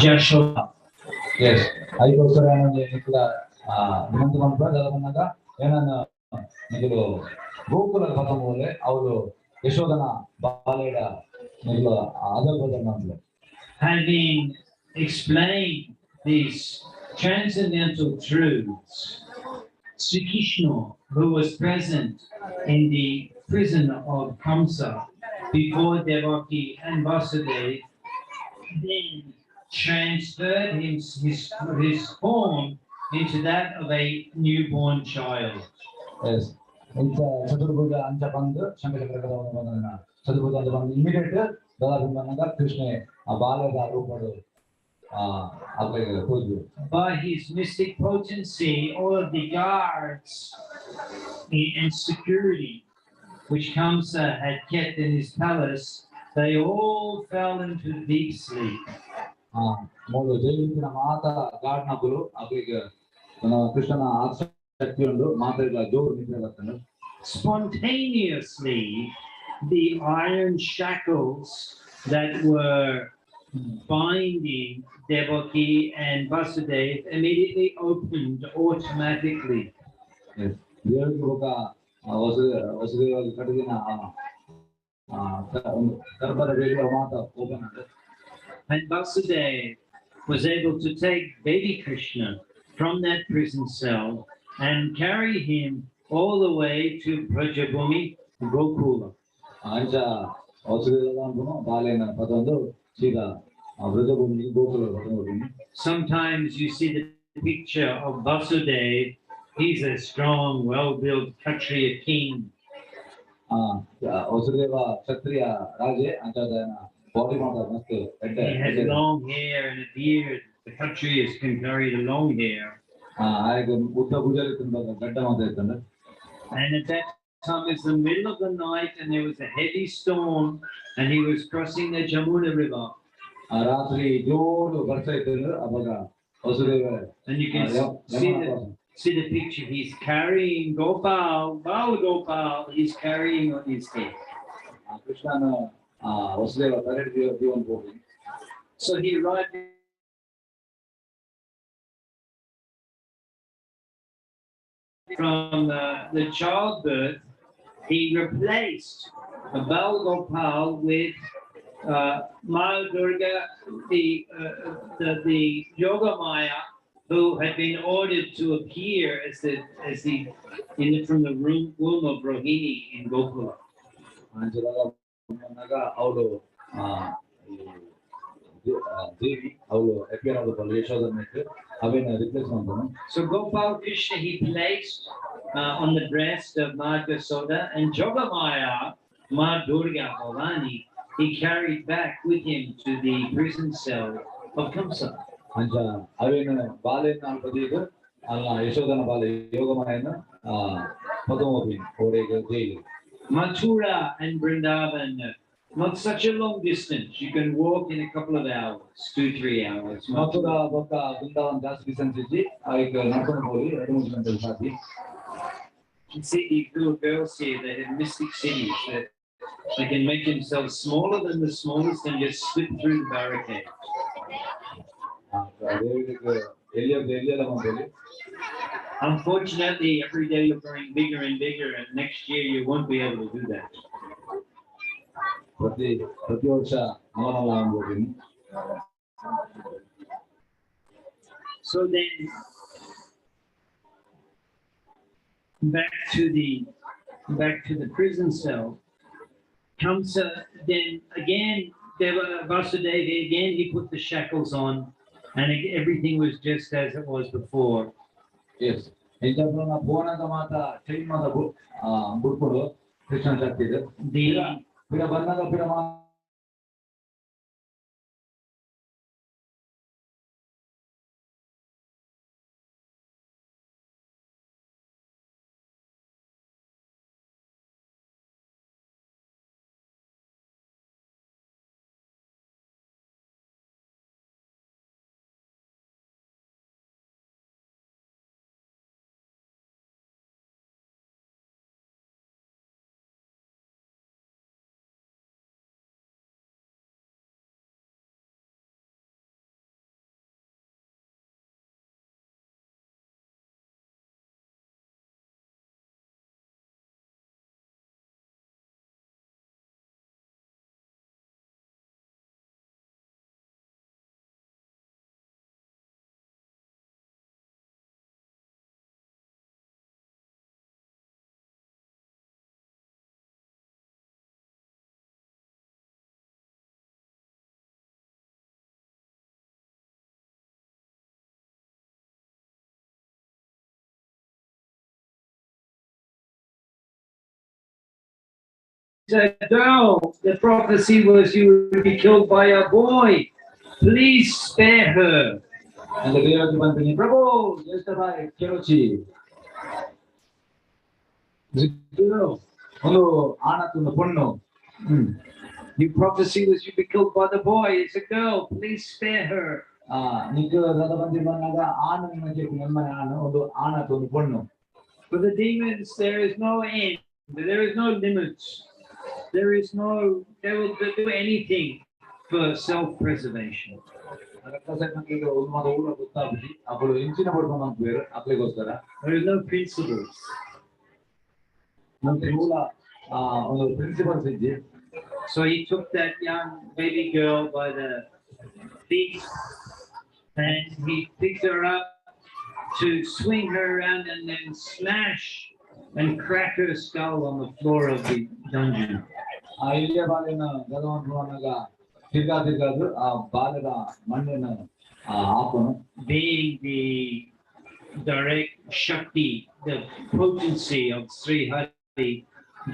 Jashoda. Yes, ಅದಕ್ಕೋಸ್ಕರ ಏನಂದ್ರೆ ನಿಕ್ಕುಲ ವಿನಂತಿ ಮನ್ಪುವ ದಾದ ಪನ್ನಗ ಏನನ್ನ ನಿಕುಲು ಗೋಕುಲ ಪತ್ತೊಂಬುಲೆ ಅವ್ಲು ಯಶೋದನ ಬಾಲೆಡ ನಿಕುಲು ಅದಲ್ ಬದಲ್ ಮನ್ಪುಲೆ. Having explained these transcendental truths, Sri Krishna, who was present in the prison of Kamsa before Devaki and Vasudeva, then transferred his form into that of a newborn child. S, ಇಂಚ ಚತುರ್ಭುಜ ಅಂಚ ಬಂದು ಶಂಖಚಕ್ರ ಬಂದ ಚತುರ್ಭುಜ ಅಂತ ಬಂದು ಇಮಿಡಿಯೇಟ್ ದಾದ ಬಂದಾಗ ಕೃಷ್ಣೆ ಆ ಬಾಲದ ರೂಪಡು ಆ ಅಕ್ಲೆಗ್ ತೋಜು. By his mystic potency, all of the guards and security which Kamsa had kept in his palace, they all fell into deep sleep. ಆ ಮೂಲು ಜೈಲಿನ ಮಾತ ಗಾರ್ಡ್ ನಕುಲು ಅಕ್ಲೆಗ್ ನಮ್ಮ ಕೃಷ್ಣನ ಆಸಕ್ತಿ ಉಂಡು ಮಾತ ಜೋರು ನಿದ್ರೆ ಬರ್ತಂಡು. Spontaneously, the iron shackles that were binding Devaki and Vasudev immediately opened automatically. ದೇವರಿಗೆ ಬೊಕ ವಸುದೇವ ಕಟ್ಟಿದಿನ ಒಂದು ಗರ್ಭದ ಬೇಗ ಮಾತ open and. And Vasudev was able to take baby Krishna from that prison cell and carry him all the way to Brajabhumi, Gokula. ಅಂಚ ವಸುದೇವ ಬಾಲೇನ ಪದೊಂದು ಸೀದಾ ಬ್ರಜಭೂಮಿ Gokula ಪದೊಂದು. Sometimes you see the picture of Vasudev. He's a strong, well-built Kshatriya king. Vasudeva ಕ್ಷತ್ರಿಯ ರಾಜೆ ಅಂಚ ಬಾಡಿ ಮಾತ ಮಸ್ತ್ ಎಡ್ಡೆ. He has long hair and a beard. The Kshatriyas can carry the long hair. ಆಯಗ್ ಉದ್ದ ಭುಜಲಿ ತುಂಬ ಗಡ್ಡ ಮಾತ ಇತ್ತಂದ್ರೆ. And at that time, it was the middle of the night, and there was a heavy storm, and he was crossing the Jamuna River. ಆ ರಾತ್ರಿ ಜೋರು ಬರ್ತಾ ಇತ್ತು ಅವಾಗ Vasudeva And you can see the picture. He's carrying Gopal, Bal Gopal, he's carrying on his head. ಆ ಕೃಷ್ಣನ ಆ ವಸುದೇವ ತಲೆ ದೀವನ್ ಹೋಗಿ. So he arrived from the childbirth, he replaced Bal Gopal with Ma Durga, the Yoga Maya, who had been ordered to appear as the as the in the, from the womb of Rohini in Gokula. ಅಂಚದಾಗ ಬಂದಾಗ ಅವಳು ಆ ಈ ದೇವಿ ಅವಳು appear ಆದ ಯಶೋಧನ ಅವೇನ replace ಮಾಡ್ತಾನೆ. So Gopal Krishna he placed on the breast of Ma Jasoda, and Yogamaya, Ma Durga Bhavani, he carried back with him to the prison cell of Kamsa. ಅಂಚ ಅವೇನ ಬಾಲೆನ ಅಲ್ಪ ಅಲ್ಲ ಯಶೋಧನ ಬಾಲೆ ಯೋಗಮಾಯನ ಆ ಪದಮೋಪಿ ಓಡೆಗೆ ಜೈಲು. Mathura and Vrindavan, not such a long distance. You can walk in a couple of hours, 2-3 hours. Mathura ಬೊಕ್ಕ ವೃಂದಾವನ್ ಜಾಸ್ತಿ distance ಇಜ್ಜಿ ಐಕ್ ನಡ್ಕೊಂಡು ಹೋಗಿ 2-3 ಗಂಟೆ ಸಾಧ್ಯ. You can see these little girls here, they have mystic siddhis that they can make themselves smaller than the smallest and just slip through the barricade. ದೇವಿಗೆ ಎಲ್ಲಿ ಎಲ್ಲಿ ಬಂದಲ್ಲಿ. Unfortunately, every day you're growing bigger and bigger, and next year you won't be able to do that. ಪ್ರತಿ ಪ್ರತಿ ವರ್ಷ ನವನವ ಅನ್ಬೋತೀನಿ. So then, back to the prison cell. Kamsa then again, Deva, Vasudeva again, he put the shackles on, and everything was just as it was before. S, ಇಂಚ ಪೋನದ ಮಾತ chain ಮಾತ ಬುಡ್ಕೊಡು ಕೃಷ್ಣ ಶಕ್ತಿ ಇದೆ. The ಪಿರ ಬಂದಾಗ ಪಿರ ಮಾ a girl. The prophecy was you would be killed by a boy. Please spare her. ಅಂಚ ದೇವಕಿ ಪನ್ಪಿನಿ ಪ್ರಭು ಜ್ಯೇಷ್ಠ ಬಾಯ್ ಕೆರೊಚಿ. It's a girl. ಒಂದು ಆಣತ್ ಒಂದು ಪೊಣ್ಣು. Your prophecy was you'd be killed by the boy. It's a girl. Please spare her. ಆ ನಿಕ್ ದಾದ ಪಂತಿ ಪನ್ನಗ ಆಣ್ ನೆಮ್ಮನೆ ಆಣ್ ಒಂದು ಆಣತ್ ಒಂದು ಪೊಣ್ಣು. For the demons, there is no end. There is no limits. There is no, they will do anything for self-preservation. ರಕ್ಕಸಕ್ಕಂಗೆ ಒಂದು ಮಾತ ಊರ ಗೊತ್ತಾಗ್ಬಿಟ್ಟು ಅప్పుడు ಇಂಚಿನ ಪಡ್ಕೊಂಡು ಮನ್ಪುವೆರ್ ಅಕ್ಲೆಗೋಸ್ಕರ. There is no principles. ಮೂಲ ಆ ಒಂದು ಪ್ರಿನ್ಸಿಪಲ್ಸ್ ಇಜ್ಜಿ. So he took that young baby girl by the feet and he picked her up to swing her around and then smash and crack her skull on the floor of the dungeon. ಆ ಇಲ್ಲಿಯ ಬಾಲೆನ ಗದವಂತವನ್ನಾಗ ತಿರ್ಗಾ ತಿರ್ಗಾದು ಆ ಬಾಲದ ಮಣ್ಣಿನ ಆ ಆಪನು. Being the direct Shakti, the potency of Sri Hari,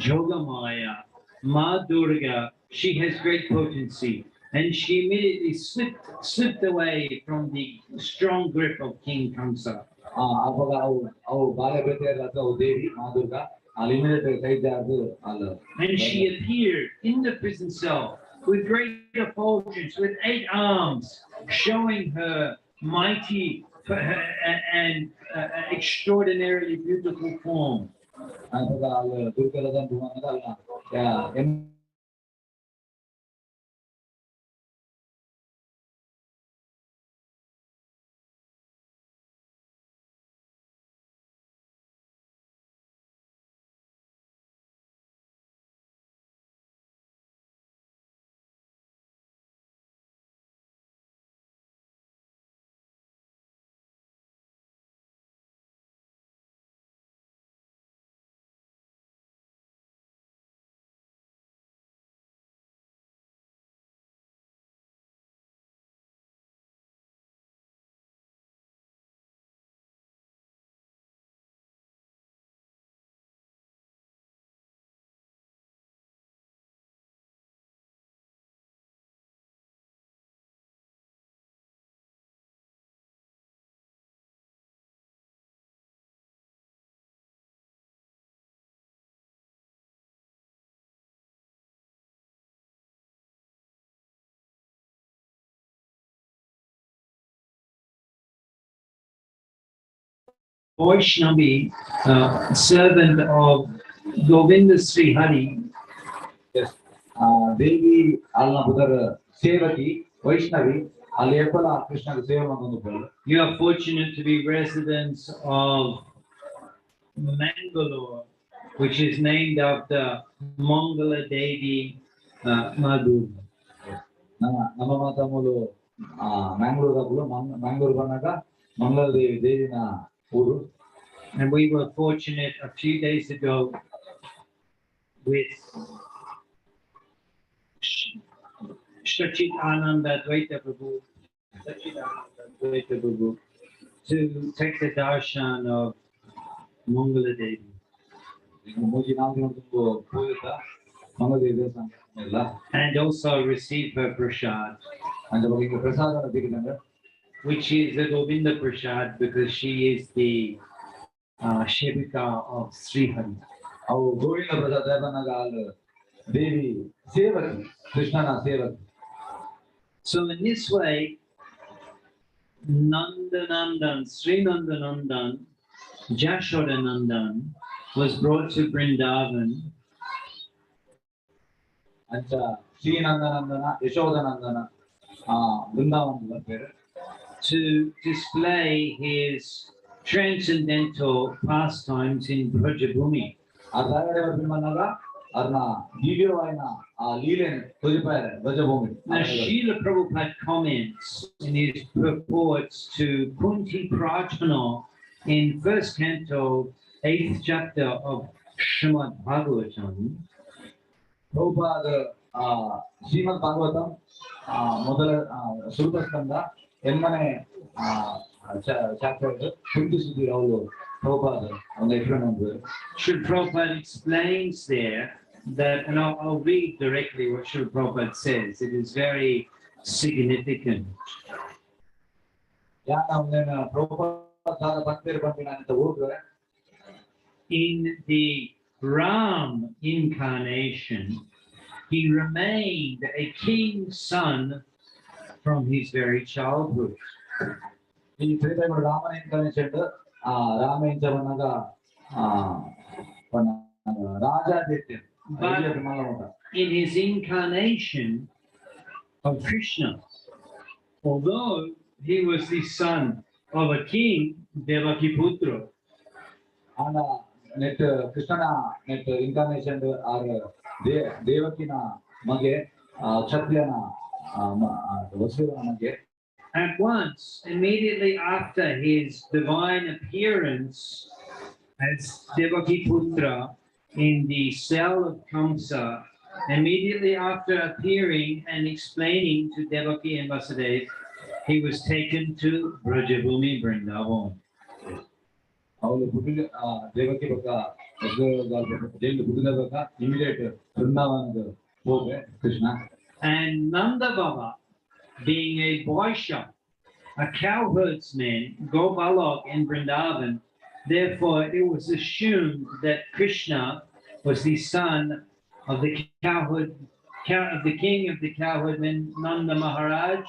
Jogamaya, Ma Durga, she has great potency. And she immediately slipped away from the strong grip of King Kamsa. ಆ ಅವಾಗ ಅವು ಅವು ಬಾಲೆ ಬೇಟೆ ಅವು ದೇವಿ ಮಾದುರ್ಗ ಅಲ್ಲಿ ಇಮಿಡಿಯೇಟ್ ಕೈ ಜಾರ್ದು ಅಲ್ಲ. And she appeared in the prison cell with great effulgence, with 8 arms, showing her mighty and extraordinarily beautiful form. ಅವಾಗ ಅಲ್ಲಿ ದುರ್ಗದ ಅಲ್ಲ Vaishnavi, servant of Govinda Sri Hari. Yes. ದೇವಿ ಅಲ್ನ ಬುಧರ ಸೇವಕಿ ವೈಷ್ಣವಿ ಅಲ್ಲಿ ಏಪಲ ಕೃಷ್ಣಗ ಸೇವೆ ಮಾಡ್ಕೊಂಡು. You are fortunate to be residents of Mangalore, which is named after Mangala Devi Madhur. ನಮ್ಮ ಮಾತಾ ಮೂಲು ಮ್ಯಾಂಗ್ಳೂರ್ ಅಗುಲು ಮ್ಯಾಂಗ್ಳೂರ್ ಬಂದಾಗ ಮಂಗಲ ದೇವಿ ದೇವಿನ ಊರು. And we were fortunate a few days ago with Shachit Ananda Advaita Prabhu, Sachit Ananda Advaita Prabhu, to take the darshan of Mangala Devi. ಮೂಜಿ ನಾಲ್ಕು ದಿನ ತುಂಬ ಪೂಜಿತ ಮಂಗಲ ದೇವಿ ದೇವಸ್ಥಾನ ಎಲ್ಲ. And also receive her prasad, ಅಂಚ ಬೊಕ ಇಂಕ ಪ್ರಸಾದ ತಿಕ್ಕಿದಂಗ, which is the Govinda Prasad, because she is the Shevika of Sri Hari. ಅವು ಗೋವಿಂದ ಪ್ರಸಾದ ಬಂದಾಗ ಅಲ್ಲಿ ದೇವಿ ಸೇವಕಿ ಕೃಷ್ಣನ ಸೇವಕಿ. So in this way, Nandanandan, Sri Nandanandan, Jashodanandan was brought to Vrindavan. ಅಂಚ ಶ್ರೀನಂದನಂದನ ಯಶೋದನಂದನ ಆ ಬೃಂದಾವನ ಬರ್ಪೇರು to display his transcendental pastimes in Brajabhumi. ಆ ದಾಗಡೆ ಬರ್ಪಿನ ಬಂದಾಗ ಅರ್ನ ದಿವ್ಯವಾಯಿನ ಆ ಲೀಲೆನ್ ತೋಜಿಪಾಯರೆ ಬ್ರಜಭೂಮಿ. Now, Srila Prabhupada comments in his purports to Kunti Prarthana in first canto, 8th chapter of Srimad Bhagavatam. Prabhupada ಆ ಶ್ರೀಮದ್ ಭಾಗವತಂ ಆ ಮೊದಲ ಆ, ಸುರುತ ಸ್ಕಂದ ಎನ್ಮನೆ ಆ ಚಾಪ್ಟರ್ ಕುಂತಿ ಸುದ್ದಿ ಅವರು ಪ್ರಭುಪಾದ ಒಂದು ಎಕ್ಸ್ಪ್ಲೇನ್ ಮಾಡ್ತಾರೆ. Srila Prabhupada explains there that, and I'll read directly what Srila Prabhupada says. It is very significant. ಯಾನ್ ಉಂದೆನ್ ಪ್ರಭುಪಾದ ಪನ್ಪೆರ್ ಪನ್ಪಿನ ಅಂತ ಹೋಗುವೆ. In the Ram incarnation, he remained a king's son from his very childhood. ಈ ತ್ರೇತಾಯುಗಡ್ ರಾಮನ incarnation ಆ ರಾಮ ಇಂಚ ಬನ್ನಗ ಆ ಪನ್ನ Rajaditya But in his incarnation of Krishna, although he was the son of a king, Devaki Putra, ಆಂಡ ನೆಟ್ ಕೃಷ್ಣನ ನೆಟ್ ಇನ್ಕಾರ್ನೇಷನ್ ಆರ್ ದೇವಕಿನ ಮಗೆ ಆ, ಕ್ಷತ್ರಿಯನ ಆ, ವಸುದೇವನ ಮಗೆ. At once, immediately after his divine appearance as Devaki Putra in the cell of Kamsa, immediately after appearing and explaining to Devaki and Vasudev, he was taken to Brajabhumi Vrindavan. ಅವಳು ಪುಟ್ಟಿದ ದೇವಕಿ ಬೊಕ್ಕ ಜೈಲು ಪುಟ್ಟಿದ ಬೊಕ್ಕ immediate ವೃಂದಾವನದ ಹೋಗೆ Krishna. And Nanda Baba, being a Vaishya, a cowherdsman, Gobalok in Vrindavan, therefore it was assumed that Krishna was the son of the cowherd, cow, of the king of the cowherdmen, Nanda Maharaj,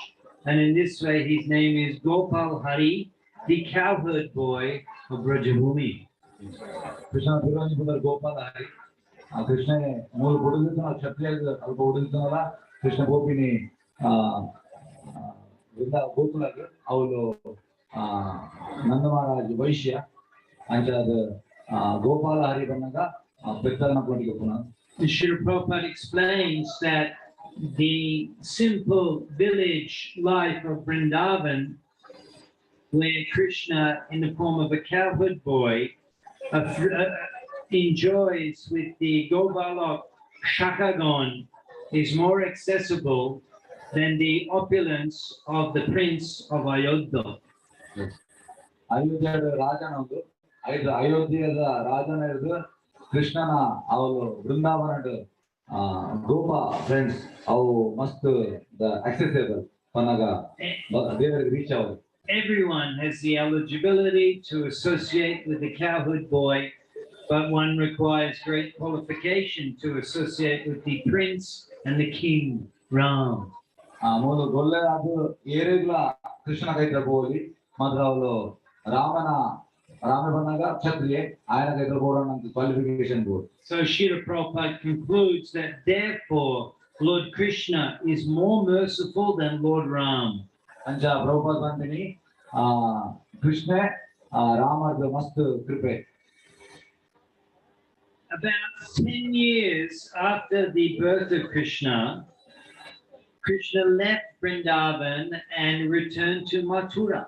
and in this way his name is Gopal Hari, the cowherd boy of Brajabhumi. Krishna ತಿರುವಂಜಿ ಪುದರ್ ಗೋಪಾಲ ಹರಿ. ಆ ಕೃಷ್ಣ ಮೂಲು ಹುಡುಗಿತನ ಕ್ಷತ್ರಿಯ ಅಲ್ಪ ಹುಡುಗಿತನಲ್ಲ ಕೃಷ್ಣ ಗೋಪಿನಿ ಆ ಆ, ವೃಂದ ಗೋಕುಲಗ್ ಅವಳು ಆ ನಂದ ಮಹಾರಾಜ್ ವೈಶ್ಯ ಅಂಚಾದ ಆ ಗೋಪಾಲ ಹರಿ ಬಂದಾಗ ಪೆತ್ತನ ಕೊಟ್ಟಿಗೆ ಪುನಃ. Srila Prabhupada explains that the simple village life of Vrindavan, where Krishna, in the form of a cowherd boy, enjoys with the Gobalok Shakagon, is more accessible than the opulence of the prince of Ayodhya. ಅಯೋಧ್ಯದ ರಾಜನ ಒಂದು ಐದು ಅಯೋಧ್ಯೆದ ರಾಜನ ಹಿಡಿದು ಕೃಷ್ಣನ ಅವಳು ವೃಂದಾವನ ಆ ಗೋಪ friends ಅವು ಮಸ್ತ್ ಅಕ್ಸೆಸಿಬಲ್ ಪನ್ನಗ ದೇವರಿಗೆ ರೀಚ್ ಅವು. Everyone has the eligibility to associate with the cowherd boy, but one requires great qualification to associate with the prince and the king, Ram. ಆ ಮೂಲು ಗೊಲ್ಲೆ ಅದು ಏರಿಗ್ಲ ಕೃಷ್ಣನ ಕೈತ್ರ ಪೋಲಿ ಮಾತ್ರ ಅವಳು ರಾಮನ ರಾಮ ಬಂದಾಗ ಕ್ಷತ್ರಿಯೆ ಆಯನ ಕೈತ್ರ ಬೋಡೋಣ qualification board. So Srila Prabhupada concludes that therefore Lord Krishna is more merciful than Lord Ram. ಅಂಚ ಪ್ರಭುಪಾದ ಬಂದಿನಿ ಆ ಕೃಷ್ಣ ಆ ರಾಮರ್ದ ಮಸ್ತ್ ಕೃಪೆ. About 10 years after the birth of Krishna, Krishna left Vrindavan and returned to Mathura.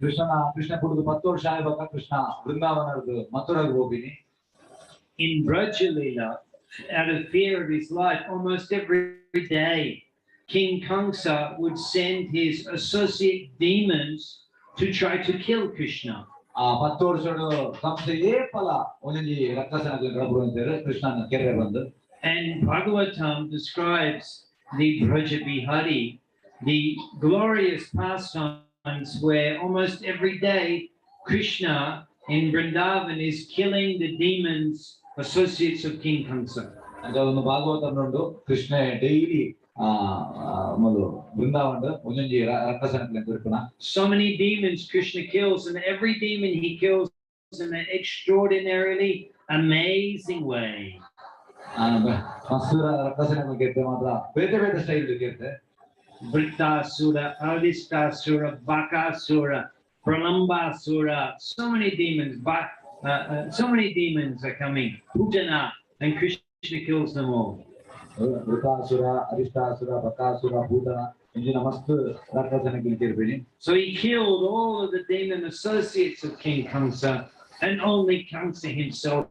ಕೃಷ್ಣನ ಕೃಷ್ಣ ಪುಟ್ಟುದು 10 ವರ್ಷ ಆಯ್ಬಕ್ಕ ಕೃಷ್ಣ ವೃಂದಾವನದ ಮಥುರಾಗ್ ಹೋಗಿನಿ. In Brajalila, out of fear of his life, almost every day, King Kamsa would send his associate demons to try to kill Krishna. ಆ 10 ವರ್ಷಡು ಕಂಸ ಏಪಲ ಒಂದೊಂಜಿ ರಕ್ಕಸನ ಅಂತಾರೆ ಕೃಷ್ಣನ ಕೆರೆ ಬಂದು. And Bhagavatam describes the Brajabihari, the glorious pastimes where almost every day Krishna in Vrindavan is killing the demons, associates of King Kamsa. ಅಂಚ ಒಂದು ಭಾಗವತ ಉಂಟು Krishna daily ಆ ಮೊದಲು ವೃಂದಾವನ ಒಂದೊಂಜಿ ರಕ್ಕಸನ ಕೊರ್ಪುನ. So many demons Krishna kills, and every demon he kills in an extraordinarily amazing way. ಮಸ್ತ್ ರಕ್ಕಸನ ಗೆದ್ದೆ ಮಾತ್ರ ಬೇತೆ ಬೇತೆ ಸ್ಟೈಲ್ ಗೆದ್ದೆ. Vritrasura, Arishtasura, Bakasura, Pralambasura, so many demons, so many demons are coming. Putana, and Krishna kills them all. Vritrasura Arishtasura Bakasura Putana ಇಂಜಿನ ಮಸ್ತ್ ರಕ್ಕಸನ ಗೆಲ್ತಿರ್ಬೇಡಿ. So he killed all of the demon associates of King Kamsa, and only Kamsa himself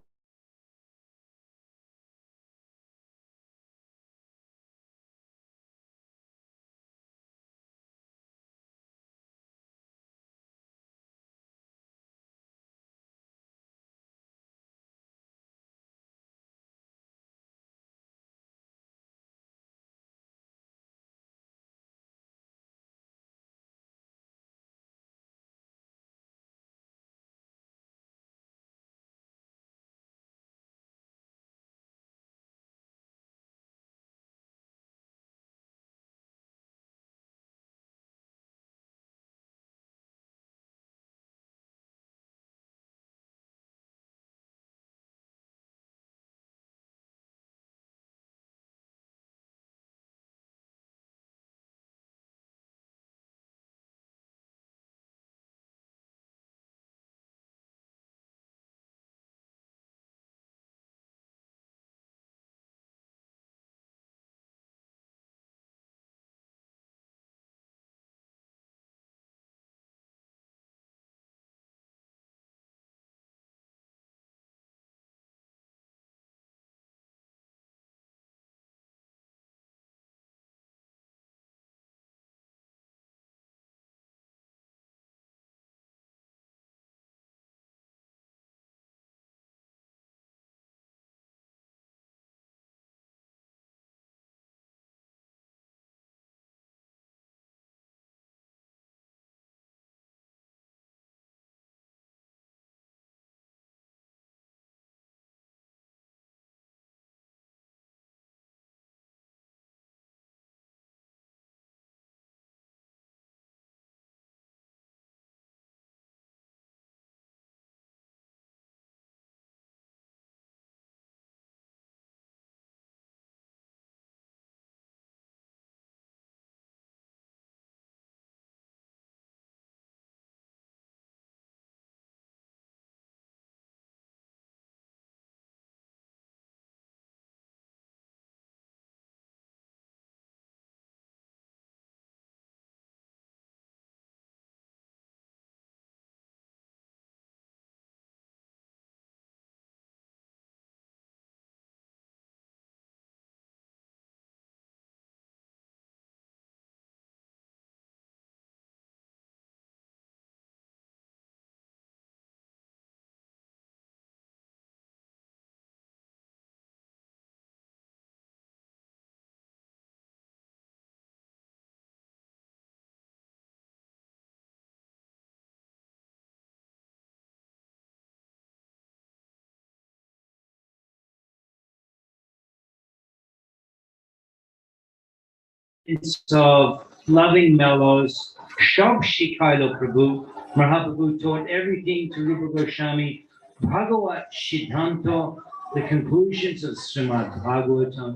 of loving mellows, Shob Shikailo Prabhu, Mahaprabhu taught everything to Rupa Goswami, Bhagavat Siddhanta, the conclusions of Srimad Bhagavatam.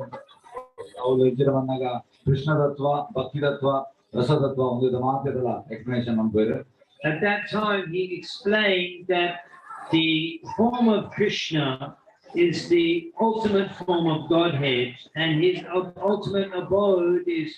ಅವ್ಲು ಇಂಚಿನ ಬಂದಾಗ ಕೃಷ್ಣ ತತ್ವ, ಭಕ್ತಿ ತತ್ವ, ರಸ ತತ್ವ ಒಂದು ಮಾತೆದಲ explanation ಮನ್ಪುವೆರ್. At that time, he explained that the form of Krishna is the ultimate form of Godhead, and his ultimate abode is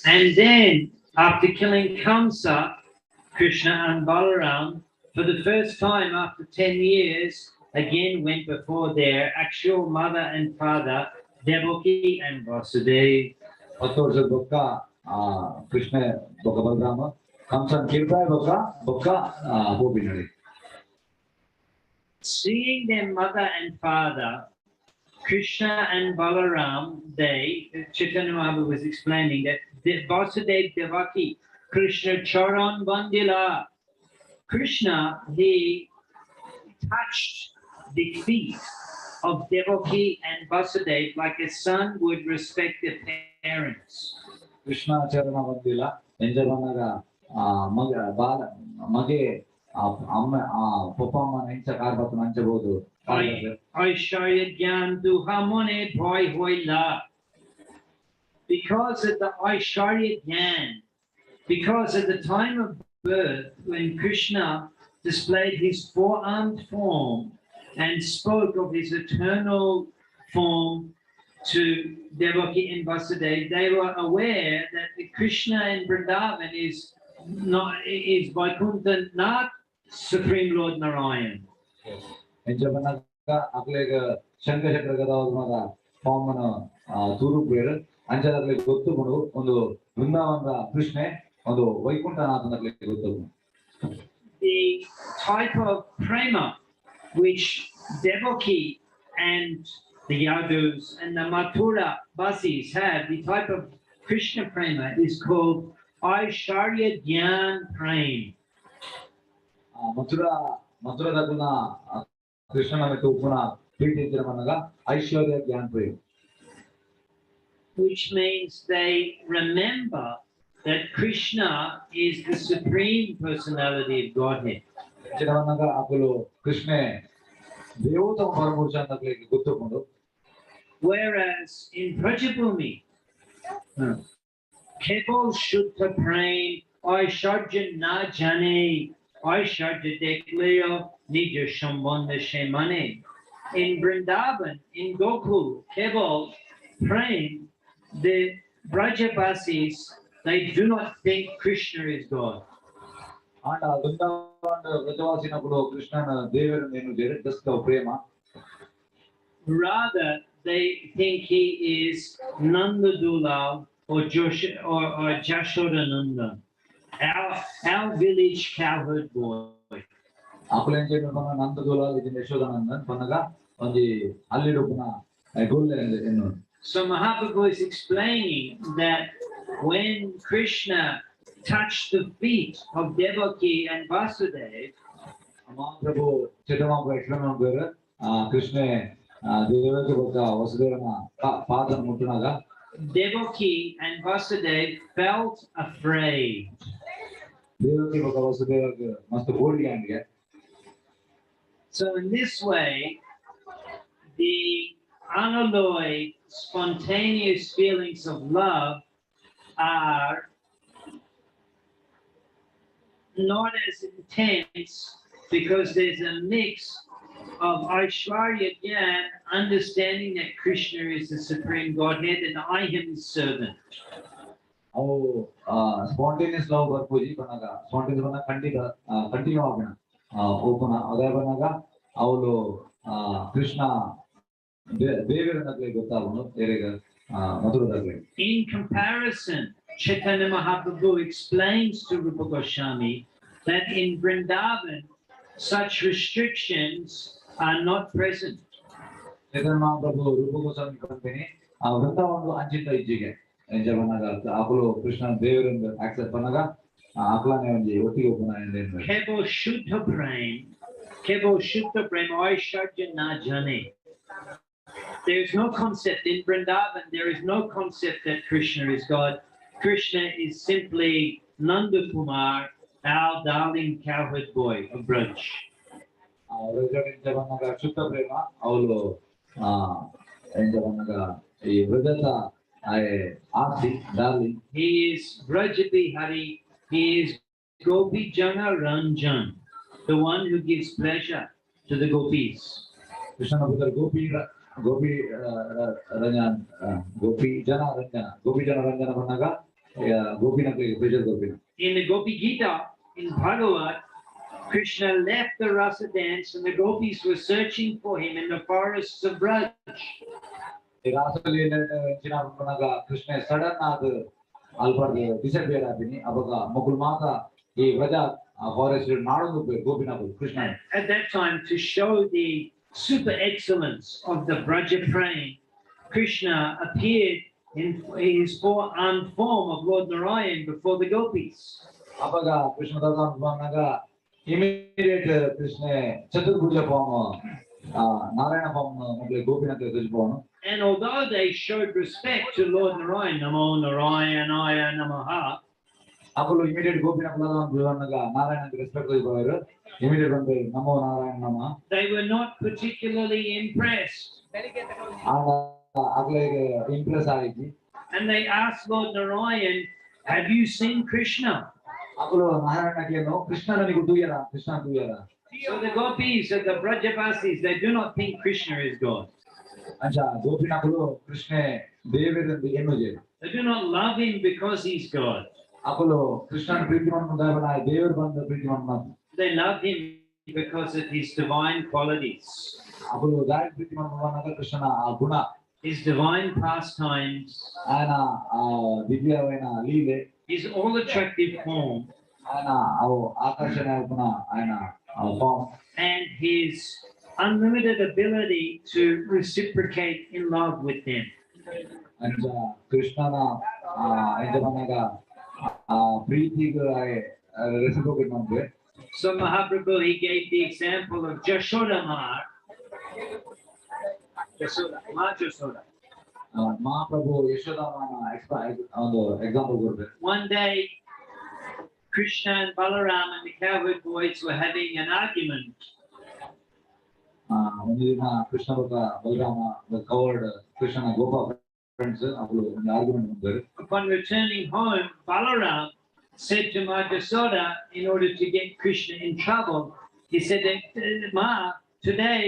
And then, after killing Kamsa, Krishna and Balaram, for the first time after 10 years, again went before their actual mother and father, Devaki and Vasudeva. 10 ವರ್ಷದ ಬೊಕ್ಕ ಆ ಕೃಷ್ಣ ಬೊಕ್ಕ ಬಲರಾಮ ಕಂಸನ್ ಕಿರ್ತಾಯ ಬೊಕ್ಕ ಬೊಕ್ಕ ಪೋಪಿನಡಿ. Seeing their mother and father, Krishna and Balaram, they, Chaitanya Mahaprabhu was explaining that Vasudeva Devaki, Krishna Charan Bandila. Krishna, he touched the feet of Devaki and Vasudeva like a son would respect their parents. Krishna ಚರಣ ಬಂದಿಲ್ಲ ಎಂಜ ಬಂದಾಗ ಆ ಮಗ ಬಾಲ ಮಗೆ ಆ ಅಮ್ಮ ಆ ಪಪ್ಪ ಅಮ್ಮನ ಎಂಚ car ಬತ್ತನ ಅಂಚಬಹುದು. Aishwarya Gyan Duha Mone Bhoi Hoila. Because of the Aishwarya Gyan, because at the time of birth, when Krishna displayed his four-armed form and spoke of his eternal form to Devaki and Vasudeva, they were aware that the Krishna in Vrindavan is not is Vaikuntha, not Supreme Lord Narayan. ಎಂಚ ಬಂದಾಗ ಅಕ್ಲೆಗ್ ಶಂಖ ಚಕ್ರ ಗದಾವದ form ಅನ್ನು ತೂರುಪೇರು ಅಂಚದ ಅಕ್ಲೆಗ್ ಗೊತ್ತುಪುಂಡು ಒಂದು ವೃಂದಾವನದ ಕೃಷ್ಣೆ ಒಂದು ವೈಕುಂಠನಾಥನ ಅಕ್ಲೆಗ್ ಗೊತ್ತುಪುಂಡು. The type of prema which Devaki and the Yadus and the Mathura Vasis have, the type of Krishna prema is called Aishwarya Gyan Prem. Mathura ಮಥುರದಗುನ ಕೃಷ್ಣನ ಮಿತ್ತು ಉಪ್ಪುನ ಪ್ರೀತಿ ಇತ್ತಿನ ಬಂದಾಗ ಐಶ್ವರ್ಯ ಜ್ಞಾನ Prem. Which means they remember that Krishna is the Supreme Personality of Godhead. ಇಂಚಿನ ಬಂದಾಗ ಅಕುಲು ಕೃಷ್ಣೆ ದೇವೋತ್ತಮ ಪರಮಪುರುಷ ಅಂತ ಅಕ್ಲೆಗ್ ಗೊತ್ತುಪುಂಡು. Whereas in Brajabhumi, Kebol Shuddha Prem, Aishwarya Na Jane, Aishwarya Dekleo, Nija Shambandha Shemane. In Vrindavan, in Gokul, Kebol, Prem, the Brajabasis, they do not think Krishna is God. ಆಂಡ ವೃಂದಾವನ ವ್ರಜವಾಸಿನಕುಲು ಕೃಷ್ಣನ ದೇವರ ಎನ್ನುಜೆರ್ just Prema. Rather, they think he is Nandadulal or Josh or Jashodanandan, our village cowherd boy. ಅಕುಲು ಎಂಚ ಪಂಡ ನಂದದುಲಾಲ್ ಇಜಿಂಡ ಯಶೋದಾನಂದನ್ ಪನ್ನಗ ಒಂಜಿ ಅಲ್ಲಿಡುಪ್ಪುನ ಗೊಲ್ಲೆ ಎನ್ನು. So Mahaprabhu is explaining that when Krishna touched the feet of Devaki and Vasudev, Mahaprabhu Chaitanya Mahaprabhu explain ಮನ್ಪುವೆರ್ ಕೃಷ್ಣೆ ದೇವಕಿ ಬೊಕ್ಕ ವಸುದೇವನ ಪಾದನ ಮುಟ್ಟುನಾಗ Devaki and Vasudev felt afraid. Devaki ಬೊಕ್ಕ ವಸುದೇವಗ್ ಮಸ್ತ್ ಬೋಡಿಗೆ ಅಂಡ್ಗೆ. So in this way, the unalloyed, spontaneous feelings of love are not as intense because there's a mix of Aishwarya Gyan, understanding that Krishna is the Supreme Godhead and I am his servant. ಅವು spontaneous love ಬರ್ಪುಜಿ ಪನ್ನಗ spontaneous ಪನ್ನಗ ಖಂಡಿತ continue ಆಪಿನ open ಅದೇ ಪನ್ನಗ ಅವಳು Krishna ದೇವೆರನಕ್ಲೆ ಗೊತ್ತಾಗುನು ಏರೆಗ್ ಮಧುರದಕ್ಲೆ. In comparison, Chaitanya Mahaprabhu explains to Rupa Goswami that in Vrindavan, such restrictions are not present. Chaitanya Mahaprabhu Roopa Goswami company ಆ ವೃಂದಾವನ ಅಂಚಿತ ಇಜ್ಜಿಗೆ ಎಂಚ ಪನ್ನಗ ಅಕುಲು ಕೃಷ್ಣ ದೇವರಿಂದ accept ಪನ್ನಗ ಅಕುಲನೆ ಒಂಜಿ ಒಟ್ಟಿಗೆ ಉಪ್ಪುನ ಎಂದೇನು. Kebol Shuddha Prem, Aishwarya Na Jane. There is no concept in Vrindavan, there is no concept that Krishna is God. Krishna is simply Nandakumar, our darling cowherd boy of Braj. ಎಂಚ ಪನ್ನಗ ಶುದ್ಧ ಪ್ರೇಮ ಅವಳು ಎಂಚ ಪನ್ನಗ ಈ ವ್ರಜತ ಆಯೆ ಆಸ್ತಿ darling. He is Brajabihari, he is Gopi Jana Ranjan, the one who gives pleasure to the gopis. ಕೃಷ್ಣನ ಪುತ್ರ ಗೋಪಿ ಗೋಪಿ ರಂಜನ ಗೋಪಿ ಜನ ರಂಜನ ಗೋಪಿ ಜನ ರಂಜನ ಪನ್ನಗ ಗೋಪಿನಕ್ಲೆಗ್ pleasure ಗೋಪಿನ. In the Gopi Gita, in Bhagavad, Krishna left the rasa dance and the gopis were searching for him in the forests of Braj. ಈ ರಾಸಲೀಲೆ ಎಂಚಿನ ಪನ್ನಗ Krishna sudden ಆದ್ ಅಲ್ಪರ್ದ್ disappear ಆಪಿನಿ ಅಪಗ ಮೊಕುಲು ಮಾತ ಈ ವ್ರಜ ಫಾರೆಸ್ಟ್ ನಾಡೊಂದು ಗೋಪಿನಕುಲು Krishna. At that time, to show the super excellence of the Braja Prem, Krishna appeared in his four-armed form of Lord Narayan before the gopis. ಅಪಗ ಕೃಷ್ಣ ಪನ್ನಗ ಇಮಿಡಿಯೇಟ್ ಕೃಷ್ಣ ಚತುರ್ಭುಜ ಫಾರ್ಮ್ ನಾರಾಯಣ ಫಾರ್ಮ್ ಮೊಕ್ಲೆ ಗೋಪಿನಕ್ಲೆ ತೋಜಿಪವನು. And although they showed respect to Lord Narayan, Namo Narayanaya Namaha, ಅಕುಲು immediate ಗೋಪಿನಕುಲು ಪನ್ನಗ Narayana respect ತೋಜಿಪವರು immediate ಬಂದು ನಮೋ ನಾರಾಯಣ ನಮಃ. They were not particularly impressed. ಆಂಡ ಅಕ್ಲೆಗ್ Impress ಆಯಿಜಿ. And they asked Lord Narayan, "Have you seen Krishna?" ಅಕುಲು ನಾರಾಯಣಗೇನು ಕೃಷ್ಣನ ನಿಗು ತೂಯರ Krishna ತೂಯರ. So the gopis and the Brajavasis, they do not think Krishna is God. ಅಂಚ ಗೋಪಿನಕುಲು ಕೃಷ್ಣೆ ದೇವೆರೆಂದು ಎನ್ನುಜೆರ್. They do not love him because he's God. ಅಕುಲು ಕೃಷ್ಣನ ಪ್ರೀತಿ ಮನ್ಪುನ ದೇವರು ಬಂದ ಪ್ರೀತಿ ಮನ್ಪುನ. They love him because of his divine qualities, ಅಕುಲು ದಾಯೆ ಪ್ರೀತಿ ಮನ್ಪುನ ಕೃಷ್ಣನ ಆ ಗುಣ, his divine pastimes, ఆయన ಆ ದಿವ್ಯమైన ಲೀಲೆ, his all attractive form, ఆయన ఆ ఆకర్షణ ఉప్పున ఆయన ఆ form, and his unlimited ability to reciprocate in love with them. ಅಂಚ ಕೃಷ್ಣನ ಆ ಎಂಚ ಪನ್ನಗ ಆ ಪ್ರೀತಿಗ್ ರೆಸಿಪ್ರೋಕೇಟ್ ಮನ್ಪುವೆ. So Mahaprabhu, he gave the example of Jashoda Ma. Jashoda, Ma Jashoda. Mahaprabhu ಯಶೋದಮ್ಮನ ಒಂದು ಎಕ್ಸಾಂಪಲ್ ಕೊಡ್ಬೇಕು. One day, Krishna and Balaram and the cowherd boys were having an argument. ಒಂದು ದಿನ ಕೃಷ್ಣ ಬೊಕ್ಕ ಬಲರಾಮ ಕವರ್ಡ್ ಕೃಷ್ಣನ ಗೋಪ ಫ್ರೆಂಡ್ಸ್ ಅಕುಲು ಒಂಜಿ ಆರ್ಗ್ಯುಮೆಂಟ್ ಬಂದರು. Upon returning home, Balaram said to Ma Jasoda, in order to get Krishna in trouble, he said that, "Ma, today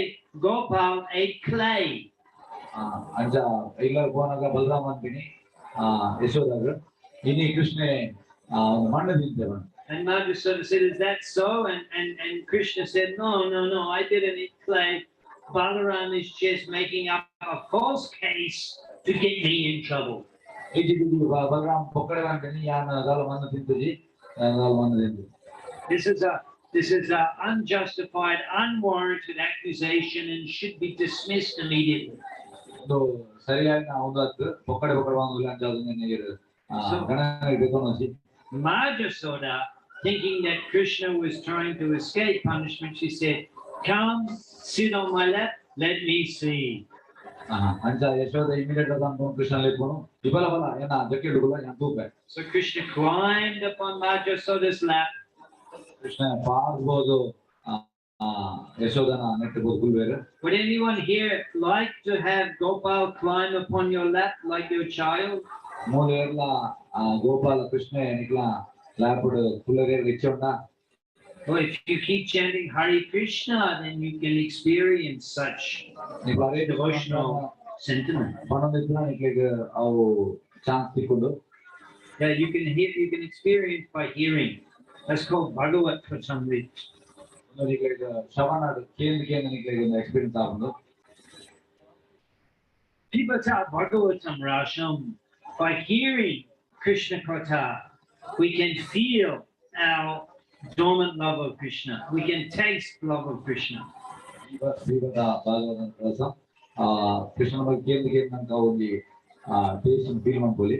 Gopal ate clay." ಅಂಚ ಇಲ್ಲ ಪೋನಾಗ ಬಲರಾಮ ಅಂತೀನಿ ಆ ಯಶೋದಾಗ ಇನಿ ಕೃಷ್ಣೆ ಆ, ಒಂದು ಮಣ್ಣು ತಿಂತೆ ಬಂದು. And Ma Jasoda said, "Is that so?" And Krishna said, No, I didn't eat clay. Balaram is just making up a false case to get me in trouble." ಇಜ್ಜಿ ಇಜ್ಜಿ ಬಲರಾಮ ಪೊಕ್ಕಡೆ ಅಂತೀನಿ ಯಾನ್ ದಾಲ ಮಣ್ಣು ತಿಂತಜಿ ದಾಲ ಮಣ್ಣು ತಿಂತು. This is a unjustified, unwarranted accusation and should be dismissed immediately. ಒಂದು ಸರಿಯಾಗಿ ಒಂದು ಹತ್ತು ಪೊಕ್ಕಡೆ ಪೊಕ್ಕಡೆ ಬಂದು ಅಂಚ ನೀರು ಗಣನೆ ಬೇಕು. Ma Jasoda, thinking that Krishna was trying to escape punishment, she said, "Come, sit on my lap, let me see." ಅಂಚ ಯಶೋಧ ಇಮಿಡಿಯೇಟ್ ಅನ್ಕೊಂಡು ಕೃಷ್ಣ ಲೇಪುನು ಇಬಲ ಬಲ ಏನ ಜಕ್ಕೆ ಹಿಡುಗುಲ ಯಾನ್ ತೂಪೆ. So Krishna climbed upon Ma Jasoda's lap. Krishna ಪಾರ್ಬೋದು ಯಶೋಧನ ನೆಟ್ಟು ಬೋದು ಗುಲ್ವೇರು. Would anyone here like to have Gopal climb upon your lap like your child? ಮೂಲ ಏರ್ಲ ಗೋಪಾಲ ಕೃಷ್ಣ ನಿಕ್ಲ ಲ್ಯಾಪುಡು ಕುಲ್ಲರೇರ್ ಇಚ್ಚೆ ಉಂಡ? Well, if you keep chanting Hare Krishna, then you can experience such ನಿಕ್ಲ Hare devotional sentiment. ಪನೊಂದಿತ್ತಿನ ನಿಕ್ಲೆಗ್ ಅವು chance ತಿಕ್ಕುಂಡು. Yeah, you can hear, you can experience by hearing. That's called Bhagavat Kathamrit. ನಿಕ್ಲೆಗ್ ಶ್ರವಣ ಕೇಂದ್ರ ಕೇಂದ್ರ ನಿಕ್ಲೆಗ್ ಒಂದು ಎಕ್ಸ್ಪೀರಿಯನ್ಸ್ ಆಪುಂಡು. Pibata Bhagavatam Rasham. By hearing Krishna Katha, we can feel our dormant love of Krishna. We can taste love of Krishna. ಶ್ರೀಮದ Bhagavata ರಸ ಆ ಕೃಷ್ಣನ ಬಗ್ಗೆ ಕೇಂದ್ರ ಕೇಂದ್ರ ಒಂಜಿ ಟೇಸ್ಟ್ ಫೀಲ್ ಮನ್ಪೊಲಿ.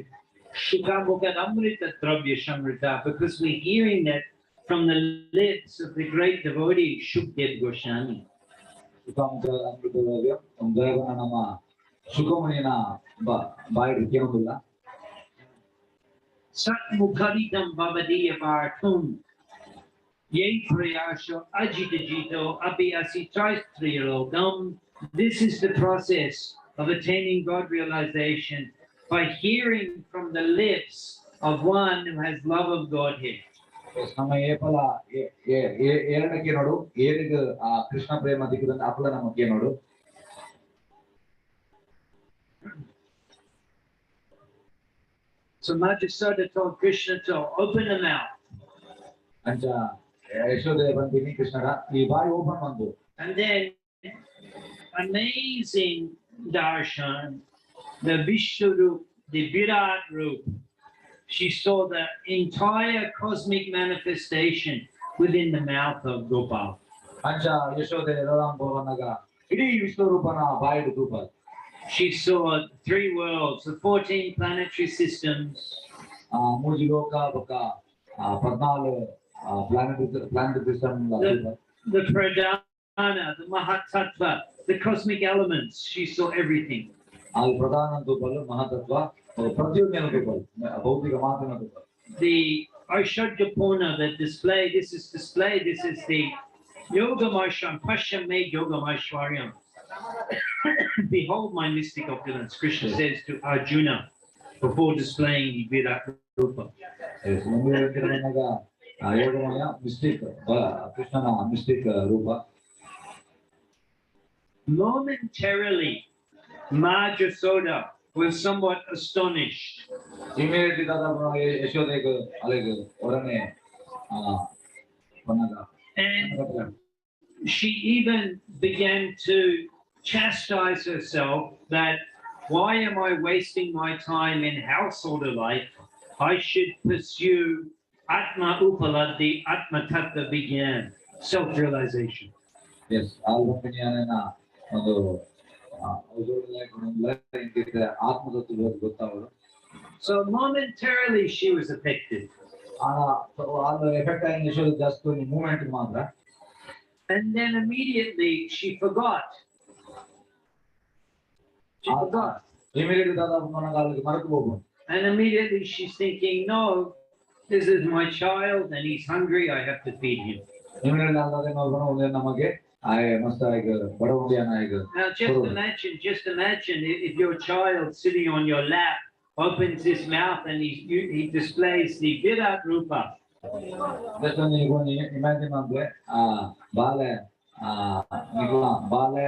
Shukamukadamrita Dravya Shamrita, because we're hearing that from the lips of the great devotee Shukdev Goswami. ಸುಖಾಮುಖ ಅಮೃತ ದ್ರವ್ಯ ಒಂದು ದಯವನ ನಮ್ಮ ಸುಖಮುನಿನ ಬಾಯಿಡ್ ಕೇಳೋದಿಲ್ಲ. Satmukharitam Bhavadiya Vartum Ye Prayasho Ajita Jito Abhi Asitrayalogam. This is the process of attaining God realization by hearing from the lips of one who has love of Godhead. ನಮ್ಮ ಏಪಲ ಏರಣಕ್ಕೆ ನೋಡು ಏರಿಗ ಆ ಕೃಷ್ಣ ಪ್ರೇಮ ದಿಕ್ಕದಂತ ಅಪಲ ನಮ್ಮ ನೋಡು. So Ma Jasoda told Krishna to open the mouth. ಅಂಚ ಯಶೋದೆ ಬಂದಿನಿ ಕೃಷ್ಣರ ಈ ಬಾಯಿ ಓಪನ್ ಬಂದು. And then amazing darshan, the Vishnu Rup, the Virat Rup. She saw the entire cosmic manifestation within the mouth of Gopal. ಅಂಚ ಯಶೋದೆ ರದಾಂ ಪೋವನಾಗ ಇಡೀ Vishnu ರೂಪನ ಬಾಯಿಡು ತೂಪ. She saw three worlds, the 14 planetary systems, ಆ ಮೂಜಿ ಲೋಕ ಬೊಕ್ಕ ಪದ್ನಾಲು planet planet system. The Pradhana, the Mahatattva, the cosmic elements. She saw everything. ಅಲ್ಲಿ ಪ್ರಧಾನ ತೂಪಲು ಮಹತತ್ವ ಪ್ರತಿಯೊಂದು ತೂಪಲು ಭೌತಿಕ ಮಾತಿನ ತೂಪಲು. The Aishwarya that display, this is display, this is the Yogamashram, Pashyame Yogamashwaryam. "Behold my mystic opulence," Krishna says to Arjuna before displaying the Virat Rupa. ಬಂದಾಗ ಯೋಗಮಯ mistake ಕೃಷ್ಣನ mistake Roopa. Momentarily, Ma Jasoda was somewhat astonished. Immediately ದಾದಾ ಯಶೋದೆಗ್ ಅಲೆಗ್ ಒರನೆ ಪನ್ನಗ. And she even began to chastise herself that why am I wasting my time in householder life? I should pursue Atma Upalabdhi, Atma Tattva Vigyan, self-realization. S ಆಲ್ಬಂಪಿನಿಯಾನ ಒಂದು ಆತ್ಮತತ್ವ ಗೊತ್ತಾಗೋದು. So momentarily she was affected. ಆ effect ಆಗಿ ಯಶೋಧ ಜಾಸ್ತಿ movement ಮಾತ್ರ. And then immediately she forgot. She forgot. Immediate ದಾದಾ ಅಲ್ಲಿಗೆ ಮರೆತು ಹೋಗ್ಬೋದು. And immediately she's thinking, "No, this is my child and he's hungry, I have to feed him." Immediate ಅಲ್ಲದೆ ನೋಡ್ಕೊಂಡು ನಮಗೆ ಆಯೆ ಮಸ್ತ್ ಆಯ್ಗ ಬಡವುಂಡಿಯಾನ ಆಯ್ಗ. Now just imagine if your child sitting on your lap opens his mouth and he displays the Virat Rupa. Just ಒಂಜಿ ಒಂಜಿ imagine ಅಂದ್ರೆ ಆ ಬಾಲೆ ಆ ನಿಕ್ಲ ಬಾಲೆ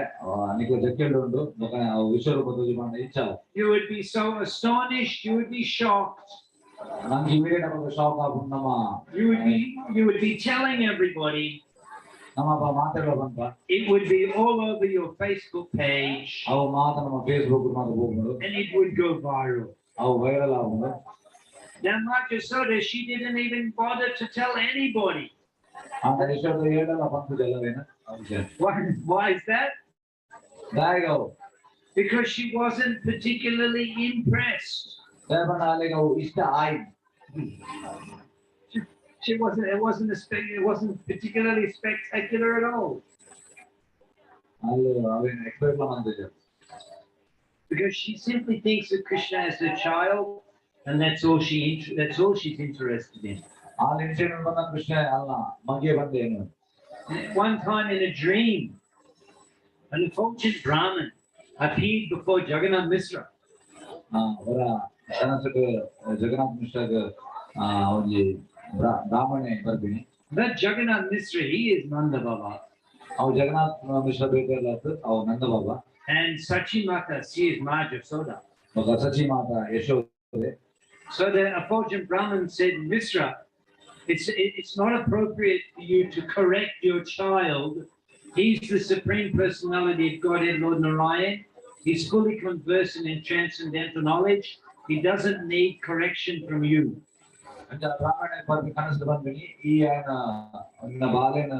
ನಿಕ್ಲ ಜಕ್ಕೆಲ್ಡ್ ಉಂಡು ಬೊಕ ಅವು ವಿಶ್ವರೂಪ ತೋಜಿ ಪಂಡ ಇಚ್ಛ. You would be so astonished, you would be shocked. ನಂಗೆ ಇಮಿಡಿಯೇಟ್ ಅವಾಗ ಶಾಕ್ ಆಪುಂಡು ನಮ್ಮ. You would be telling everybody. ನಮ್ಮ ಅಪ್ಪ ಮಾತಾಡುವ ಬಂತ. It would be all over your Facebook page ಅವು ಮಾತ ನಮ್ಮ ಫೇಸ್ಬುಕ್ ಮಾತ ಹೋಗ್ಬೋದು. And it would go viral. ಅವು ವೈರಲ್ ಆಗುದು. Now, Ma Jasoda, she didn't even bother to tell anybody. ಆಂಡ ಯಶೋಧ ಏಡಲ ಪನ್ಪುಜಲ್ಲವೇನ. Why is that? ದಾಯೆಗ್ ಅವು? Because she wasn't particularly impressed. ದಾಯೆ ಪಂಡ ಅಲೆಗ್ ಅವು ಇಷ್ಟ ಆಯ್ತು. She wasn't, it wasn't a spe- it wasn't particularly spectacular at all. ಅಲ್ಲಿ ಅವೇನು expect ಮಂತಿಜೆರ್. Because she simply thinks of Krishna as a child, and that's all she's interested in. ಆ ನಿಮಿಷ ಬಂದ ಕೃಷ್ಣ ಅಲ್ಲ ಮಗೆ ಬಂದೇನು. One time in a dream, an effulgent Brahmin appeared before Jagannath Misra. ಆ ಅವರ ಕನಸುಡು ಜಗನ್ನಾಥ ಮಿಶ್ರಾಗ ಆ ಒಂಜಿ ಬ್ರಾಹ್ಮಣೆ ಬರ್ಪಿನಿ. That Jagannath Misra, he is Nanda Baba. ಅವು ಜಗನ್ನಾಥ ಮಿಶ್ರ ಬೇಕರ್ಲಾತ್ ಅವು ನಂದ ಬಾಬಾ. And Sachi Mata, she is Ma Jasoda. ಬೊಕ ಸಚಿ ಮಾತಾ Yashode. So the effulgent Brahmin said, "Misra, it's not appropriate for you to correct your child. He's the Supreme Personality of Godhead, Lord Narayan. He's fully conversant in transcendental knowledge. He doesn't need correction from you." ಅಂಚ ಬ್ರಾಹ್ಮಣೆ ಬರ್ಪಿ ಕನಸು ಬಂದಿನಿ ಈ ಆಯನ ನಿನ್ನ ಬಾಲೆನ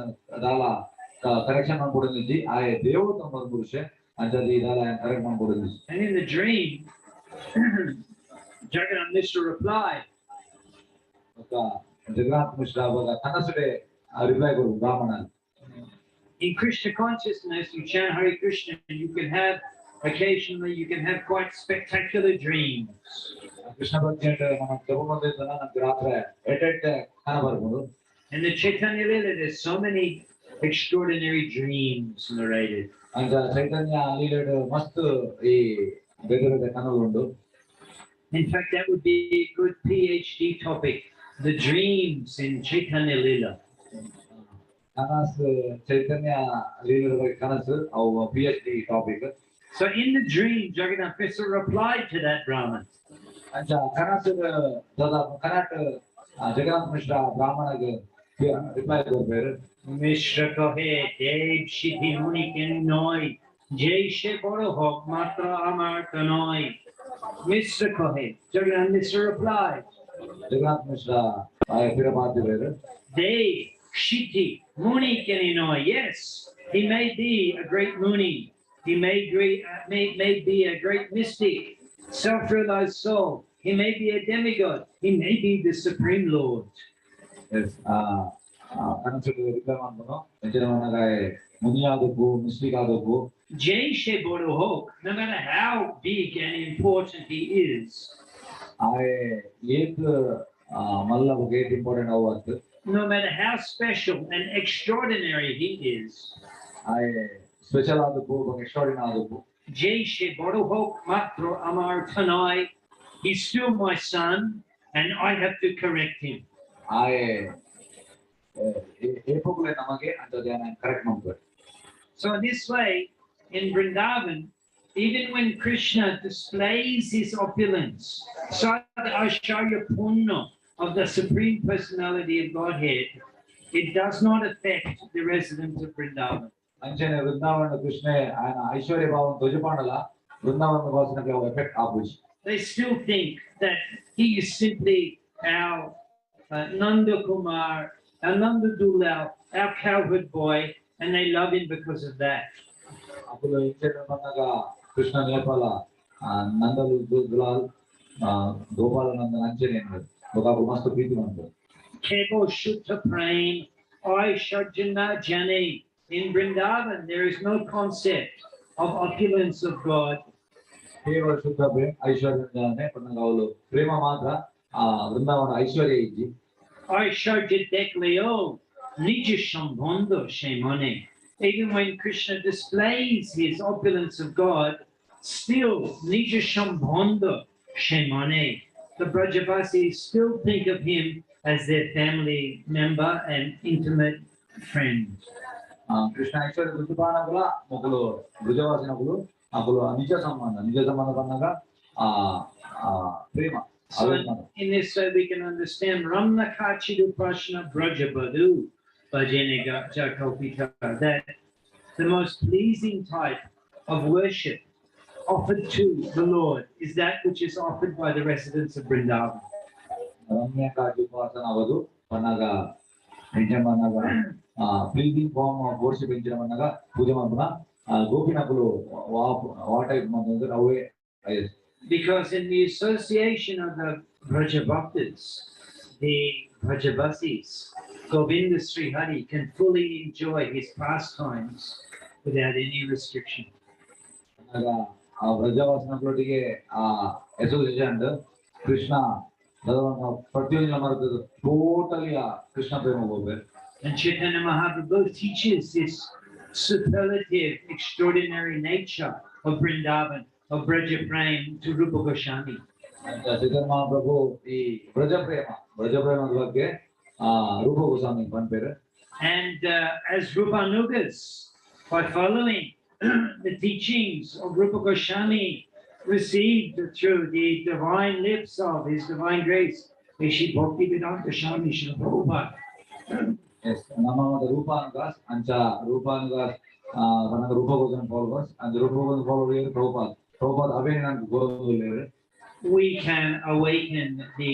ದಾಲ correction ಮಾಡ್ಕೊಡುದಿಜ್ಜಿ ಆಯೆ ದೇವೋತ್ತಮ ಪುರುಷೆ ಅಂಚದ ಈ ದಾಲ ಆಯನ್ correct ಮಾಡ್ಕೊಡುದಿಜ್ಜಿ. And in the dream, Jagannath Mishra replied, ಬೊಕ ಜಗನ್ನಾಥ ಮಿಶ್ರ ಅವಾಗ ಕನಸುಡೆ ರಿಪ್ಲೈ ಕೊಡು ಬ್ರಾಹ್ಮಣ. "In Krishna consciousness, you chant Hare Krishna, and you can have, occasionally, you can have quite spectacular dreams." Krishna ಭಕ್ತಿ ಅಂತ ನಮ್ಮ ಜಪ ಬಂದಿದ್ದನ ನಮ್ಗೆ ರಾತ್ರಿ ಎಟ್ಟೆಟ್ಟೆ ಕನ ಬರ್ಬೋದು. In the Chaitanya Lila, there's so many extraordinary dreams narrated. ಅಂಚ ಚೈತನ್ಯ ಲೀಲೆಡ್ ಮಸ್ತ್ ಈ ಬೇರೆ ಬೇರೆ ಕನಲು ಉಂಡು. In fact, that would be a good PhD topic, the dreams in Chaitanya Lila. ಕನಸು ಚೈತನ್ಯ ಲೀಲೆದ ಬಗ್ಗೆ ಕನಸು ಅವು PhD topic. So in the dream, Jagannath Mishra replied to that Brahmin. ಅಂಚ ಕನಸು ದಾದ ಕನಾಟ್ ಜಗನ್ನಾಥ ಮಿಶ್ರ ಬ್ರಾಹ್ಮಣಗ್ ರಿಪ್ಲೈ ಕೊರ್ಪೆರ್. মিশ্র কহে দেব সিদ্ধি মুনি কেন নয় যে সে বড় হোক মাত্র আমার তনয়। মিশ্র কহে, Jagannath Mishra replied, Jagannath Mishra ಪಿರ ಪಾತೆರ್ವೆರ್. দেব সিদ্ধি মুনি কেন নয়। Yes, he may be a great muni. He may be a great mystic, self-realized soul. He may be a demigod. He may be the Supreme Lord. S ಕನಸುಡು reply ಮನ್ಪುನು ಎಂಚಿನ ಪನ್ನಗ ಮುನಿ ಆದುಪ್ಪು mistake ಆದುಪ್ಪು. যে সে বড় হোক, no matter how big and important he is, ಆಯೆ ಏತ್ ಮಲ್ಲ ಬೊಕ ಏತ್ ಇಂಪಾರ್ಟೆಂಟ್ ಅವು ಅತ್ತ್. No matter how special and extraordinary he is, ಆಯೆ ಸ್ಪೆಷಲ್ ಆದುಪ್ಪು ಬೊಕ ಎಕ್ಸ್ಟ್ರಾರ್ಡಿನರಿ ಆದುಪ್ಪು. যে সে বড় হোক মাত্র আমার তনয়, he's still my son and I have to correct him. ಆಯೆ ಏಪೊಗುಲೆ ನಮಗೆ ಅಂಚ ಯಾನ್ correct ಮನ್ಪುವೆ. So in this way, in Vrindavan, even when Krishna displays his opulence, Sad Aishwarya Purna of the Supreme Personality of Godhead, it does not affect the residents of Vrindavan. ಅಂಚನೆ ವೃಂದಾವನ ಕೃಷ್ಣೆ ಆಯನ ಐಶ್ವರ್ಯ ಭಾವ ತೋಜಪಾಂಡಲ ವೃಂದಾವನ ವಾಸನಕ್ಕೆ ಅವು effect ಆಪುಜಿ. They still think that he is simply our Nanda Kumar, our Nanda Dulal, our cowherd boy, and they love him because of that. ಅಕುಲು ಇಂಚನೆ ಪನ್ನಗ ಕೃಷ್ಣ ನೇಪಾಲ ನಂದಲು ದುಲಾಲ್ ಗೋಪಾಲನಂದನ ಅಂಚನೆ ಬೊಕ ಅಕುಲು ಮಸ್ತ್ ಪ್ರೀತಿ ಮನ್ಪುವೆರ್. কেবল শুদ্ধ প্রেম ঐশ্বর্য না জানে। In Vrindavan, there is no concept of opulence of God. ಕೇವಲ ಶುದ್ಧ ಪ್ರೇಮ ಐಶ್ವರ್ಯ ಪನ್ನಗ ಅವಳು ಪ್ರೇಮ ಮಾತ್ರ ಆ ವೃಂದಾವನ ಐಶ್ವರ್ಯ ಇಜ್ಜಿ. ঐশ্বর্য দেখলেও নিজ সম্বন্ধ সে মানে। Even when Krishna displays his opulence of God, still Nija Shambandha Shemane, the Brajavasis still think of him as their family member and intimate friend. ಆ, ಕೃಷ್ಣ ಐಶ್ವರ್ಯ ಋತುಪಾನಗುಲ ಮೊಕುಲು ಬ್ರಜವಾಸಿನಗುಲು ಅಕುಲು ನಿಜ ಸಂಬಂಧ ನಿಜ ಸಂಬಂಧ ಬಂದಾಗ ಆ ಆ ಪ್ರೇಮ. So in this way we can understand Ramnakachidu Prashna Brajabadu Bhajene Jakalpita, that the most pleasing type of worship offered to the Lord is that which is offered by the residents of Vrindavan. Ramya ಉಪಾಸನ ಅವದು ಪನ್ನಾಗ ಎಂಚ ಪನ್ನಾಗ pleasing form of worship ಎಂಚಿನ ಪನ್ನಾಗ ಪೂಜೆ ಮಲ್ಪುನ ಗೋಪಿನಕುಲು ವಾ ವಾ type ಮಂತಂದ್ರೆ ಅವೇ. Because in the association of the Brajabhaktas, the Brajavasis, Govinda Sri Hari can fully enjoy his pastimes without any restriction. ಪನ್ನಾಗ ಆ ಬ್ರಜವಾಸಿನಕುಲೊಟ್ಟಿಗೆ ಆ association Krishna ಪ್ರತಿಯೊಂದು ಮರತದ ಟೋಟಲಿ ಆ ಕೃಷ್ಣ ಪ್ರೇಮ ಹೋಗ್ಬೇಕು. And Chaitanya Mahaprabhu teaches this superlative, extraordinary nature of Vrindavan, of Braja Prem to Rupa Goswami. Chaitanya Mahaprabhu ಈ ಬ್ರಜ ಪ್ರೇಮ ಬ್ರಜ ಪ್ರೇಮದ ಬಗ್ಗೆ ಆ ರೂಪ Goswami ಪನ್ಪೇರು. And as Rupanugas, by following the teachings of Rupa Goswami received through the divine lips of His Divine Grace, A.C. Bhaktivedanta Swami Srila Prabhupada. S ನಮ್ಮ ಮತ ರೂಪಾನುಗಾಸ್ ಅಂಚ ರೂಪಾನುಗಾಸ್ ಆ ಪನ್ನಗ ರೂಪ Goswami followers ಅಂಚ ರೂಪ Goswami follower Prabhupad Prabhupad ಅವೇ ನಂಗೆ ಕೊರೊಂದುಲ್ಲೆರ್. We can awaken the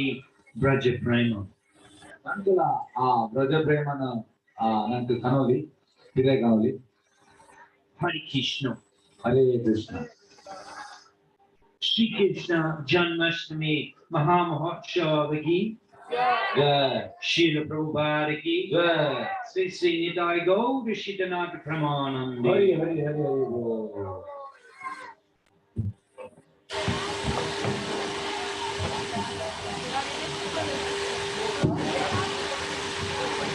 Braja Prema. ನಂಕುಲ ಆ ಬ್ರಜ ಪ್ರೇಮನ ಆ ನಂಗೆ ಕನೋಲಿ ಹಿರೇ Kanoli. Hare Krishna. Hare Krishna. Shri Krishna Janmashtami Mahamahotsav ki, Jai. Srila Prabhupada ki, Jai. Sri Sri Nitai Gaur Shitanatha Pramanande. Hari Hari Hari Hari.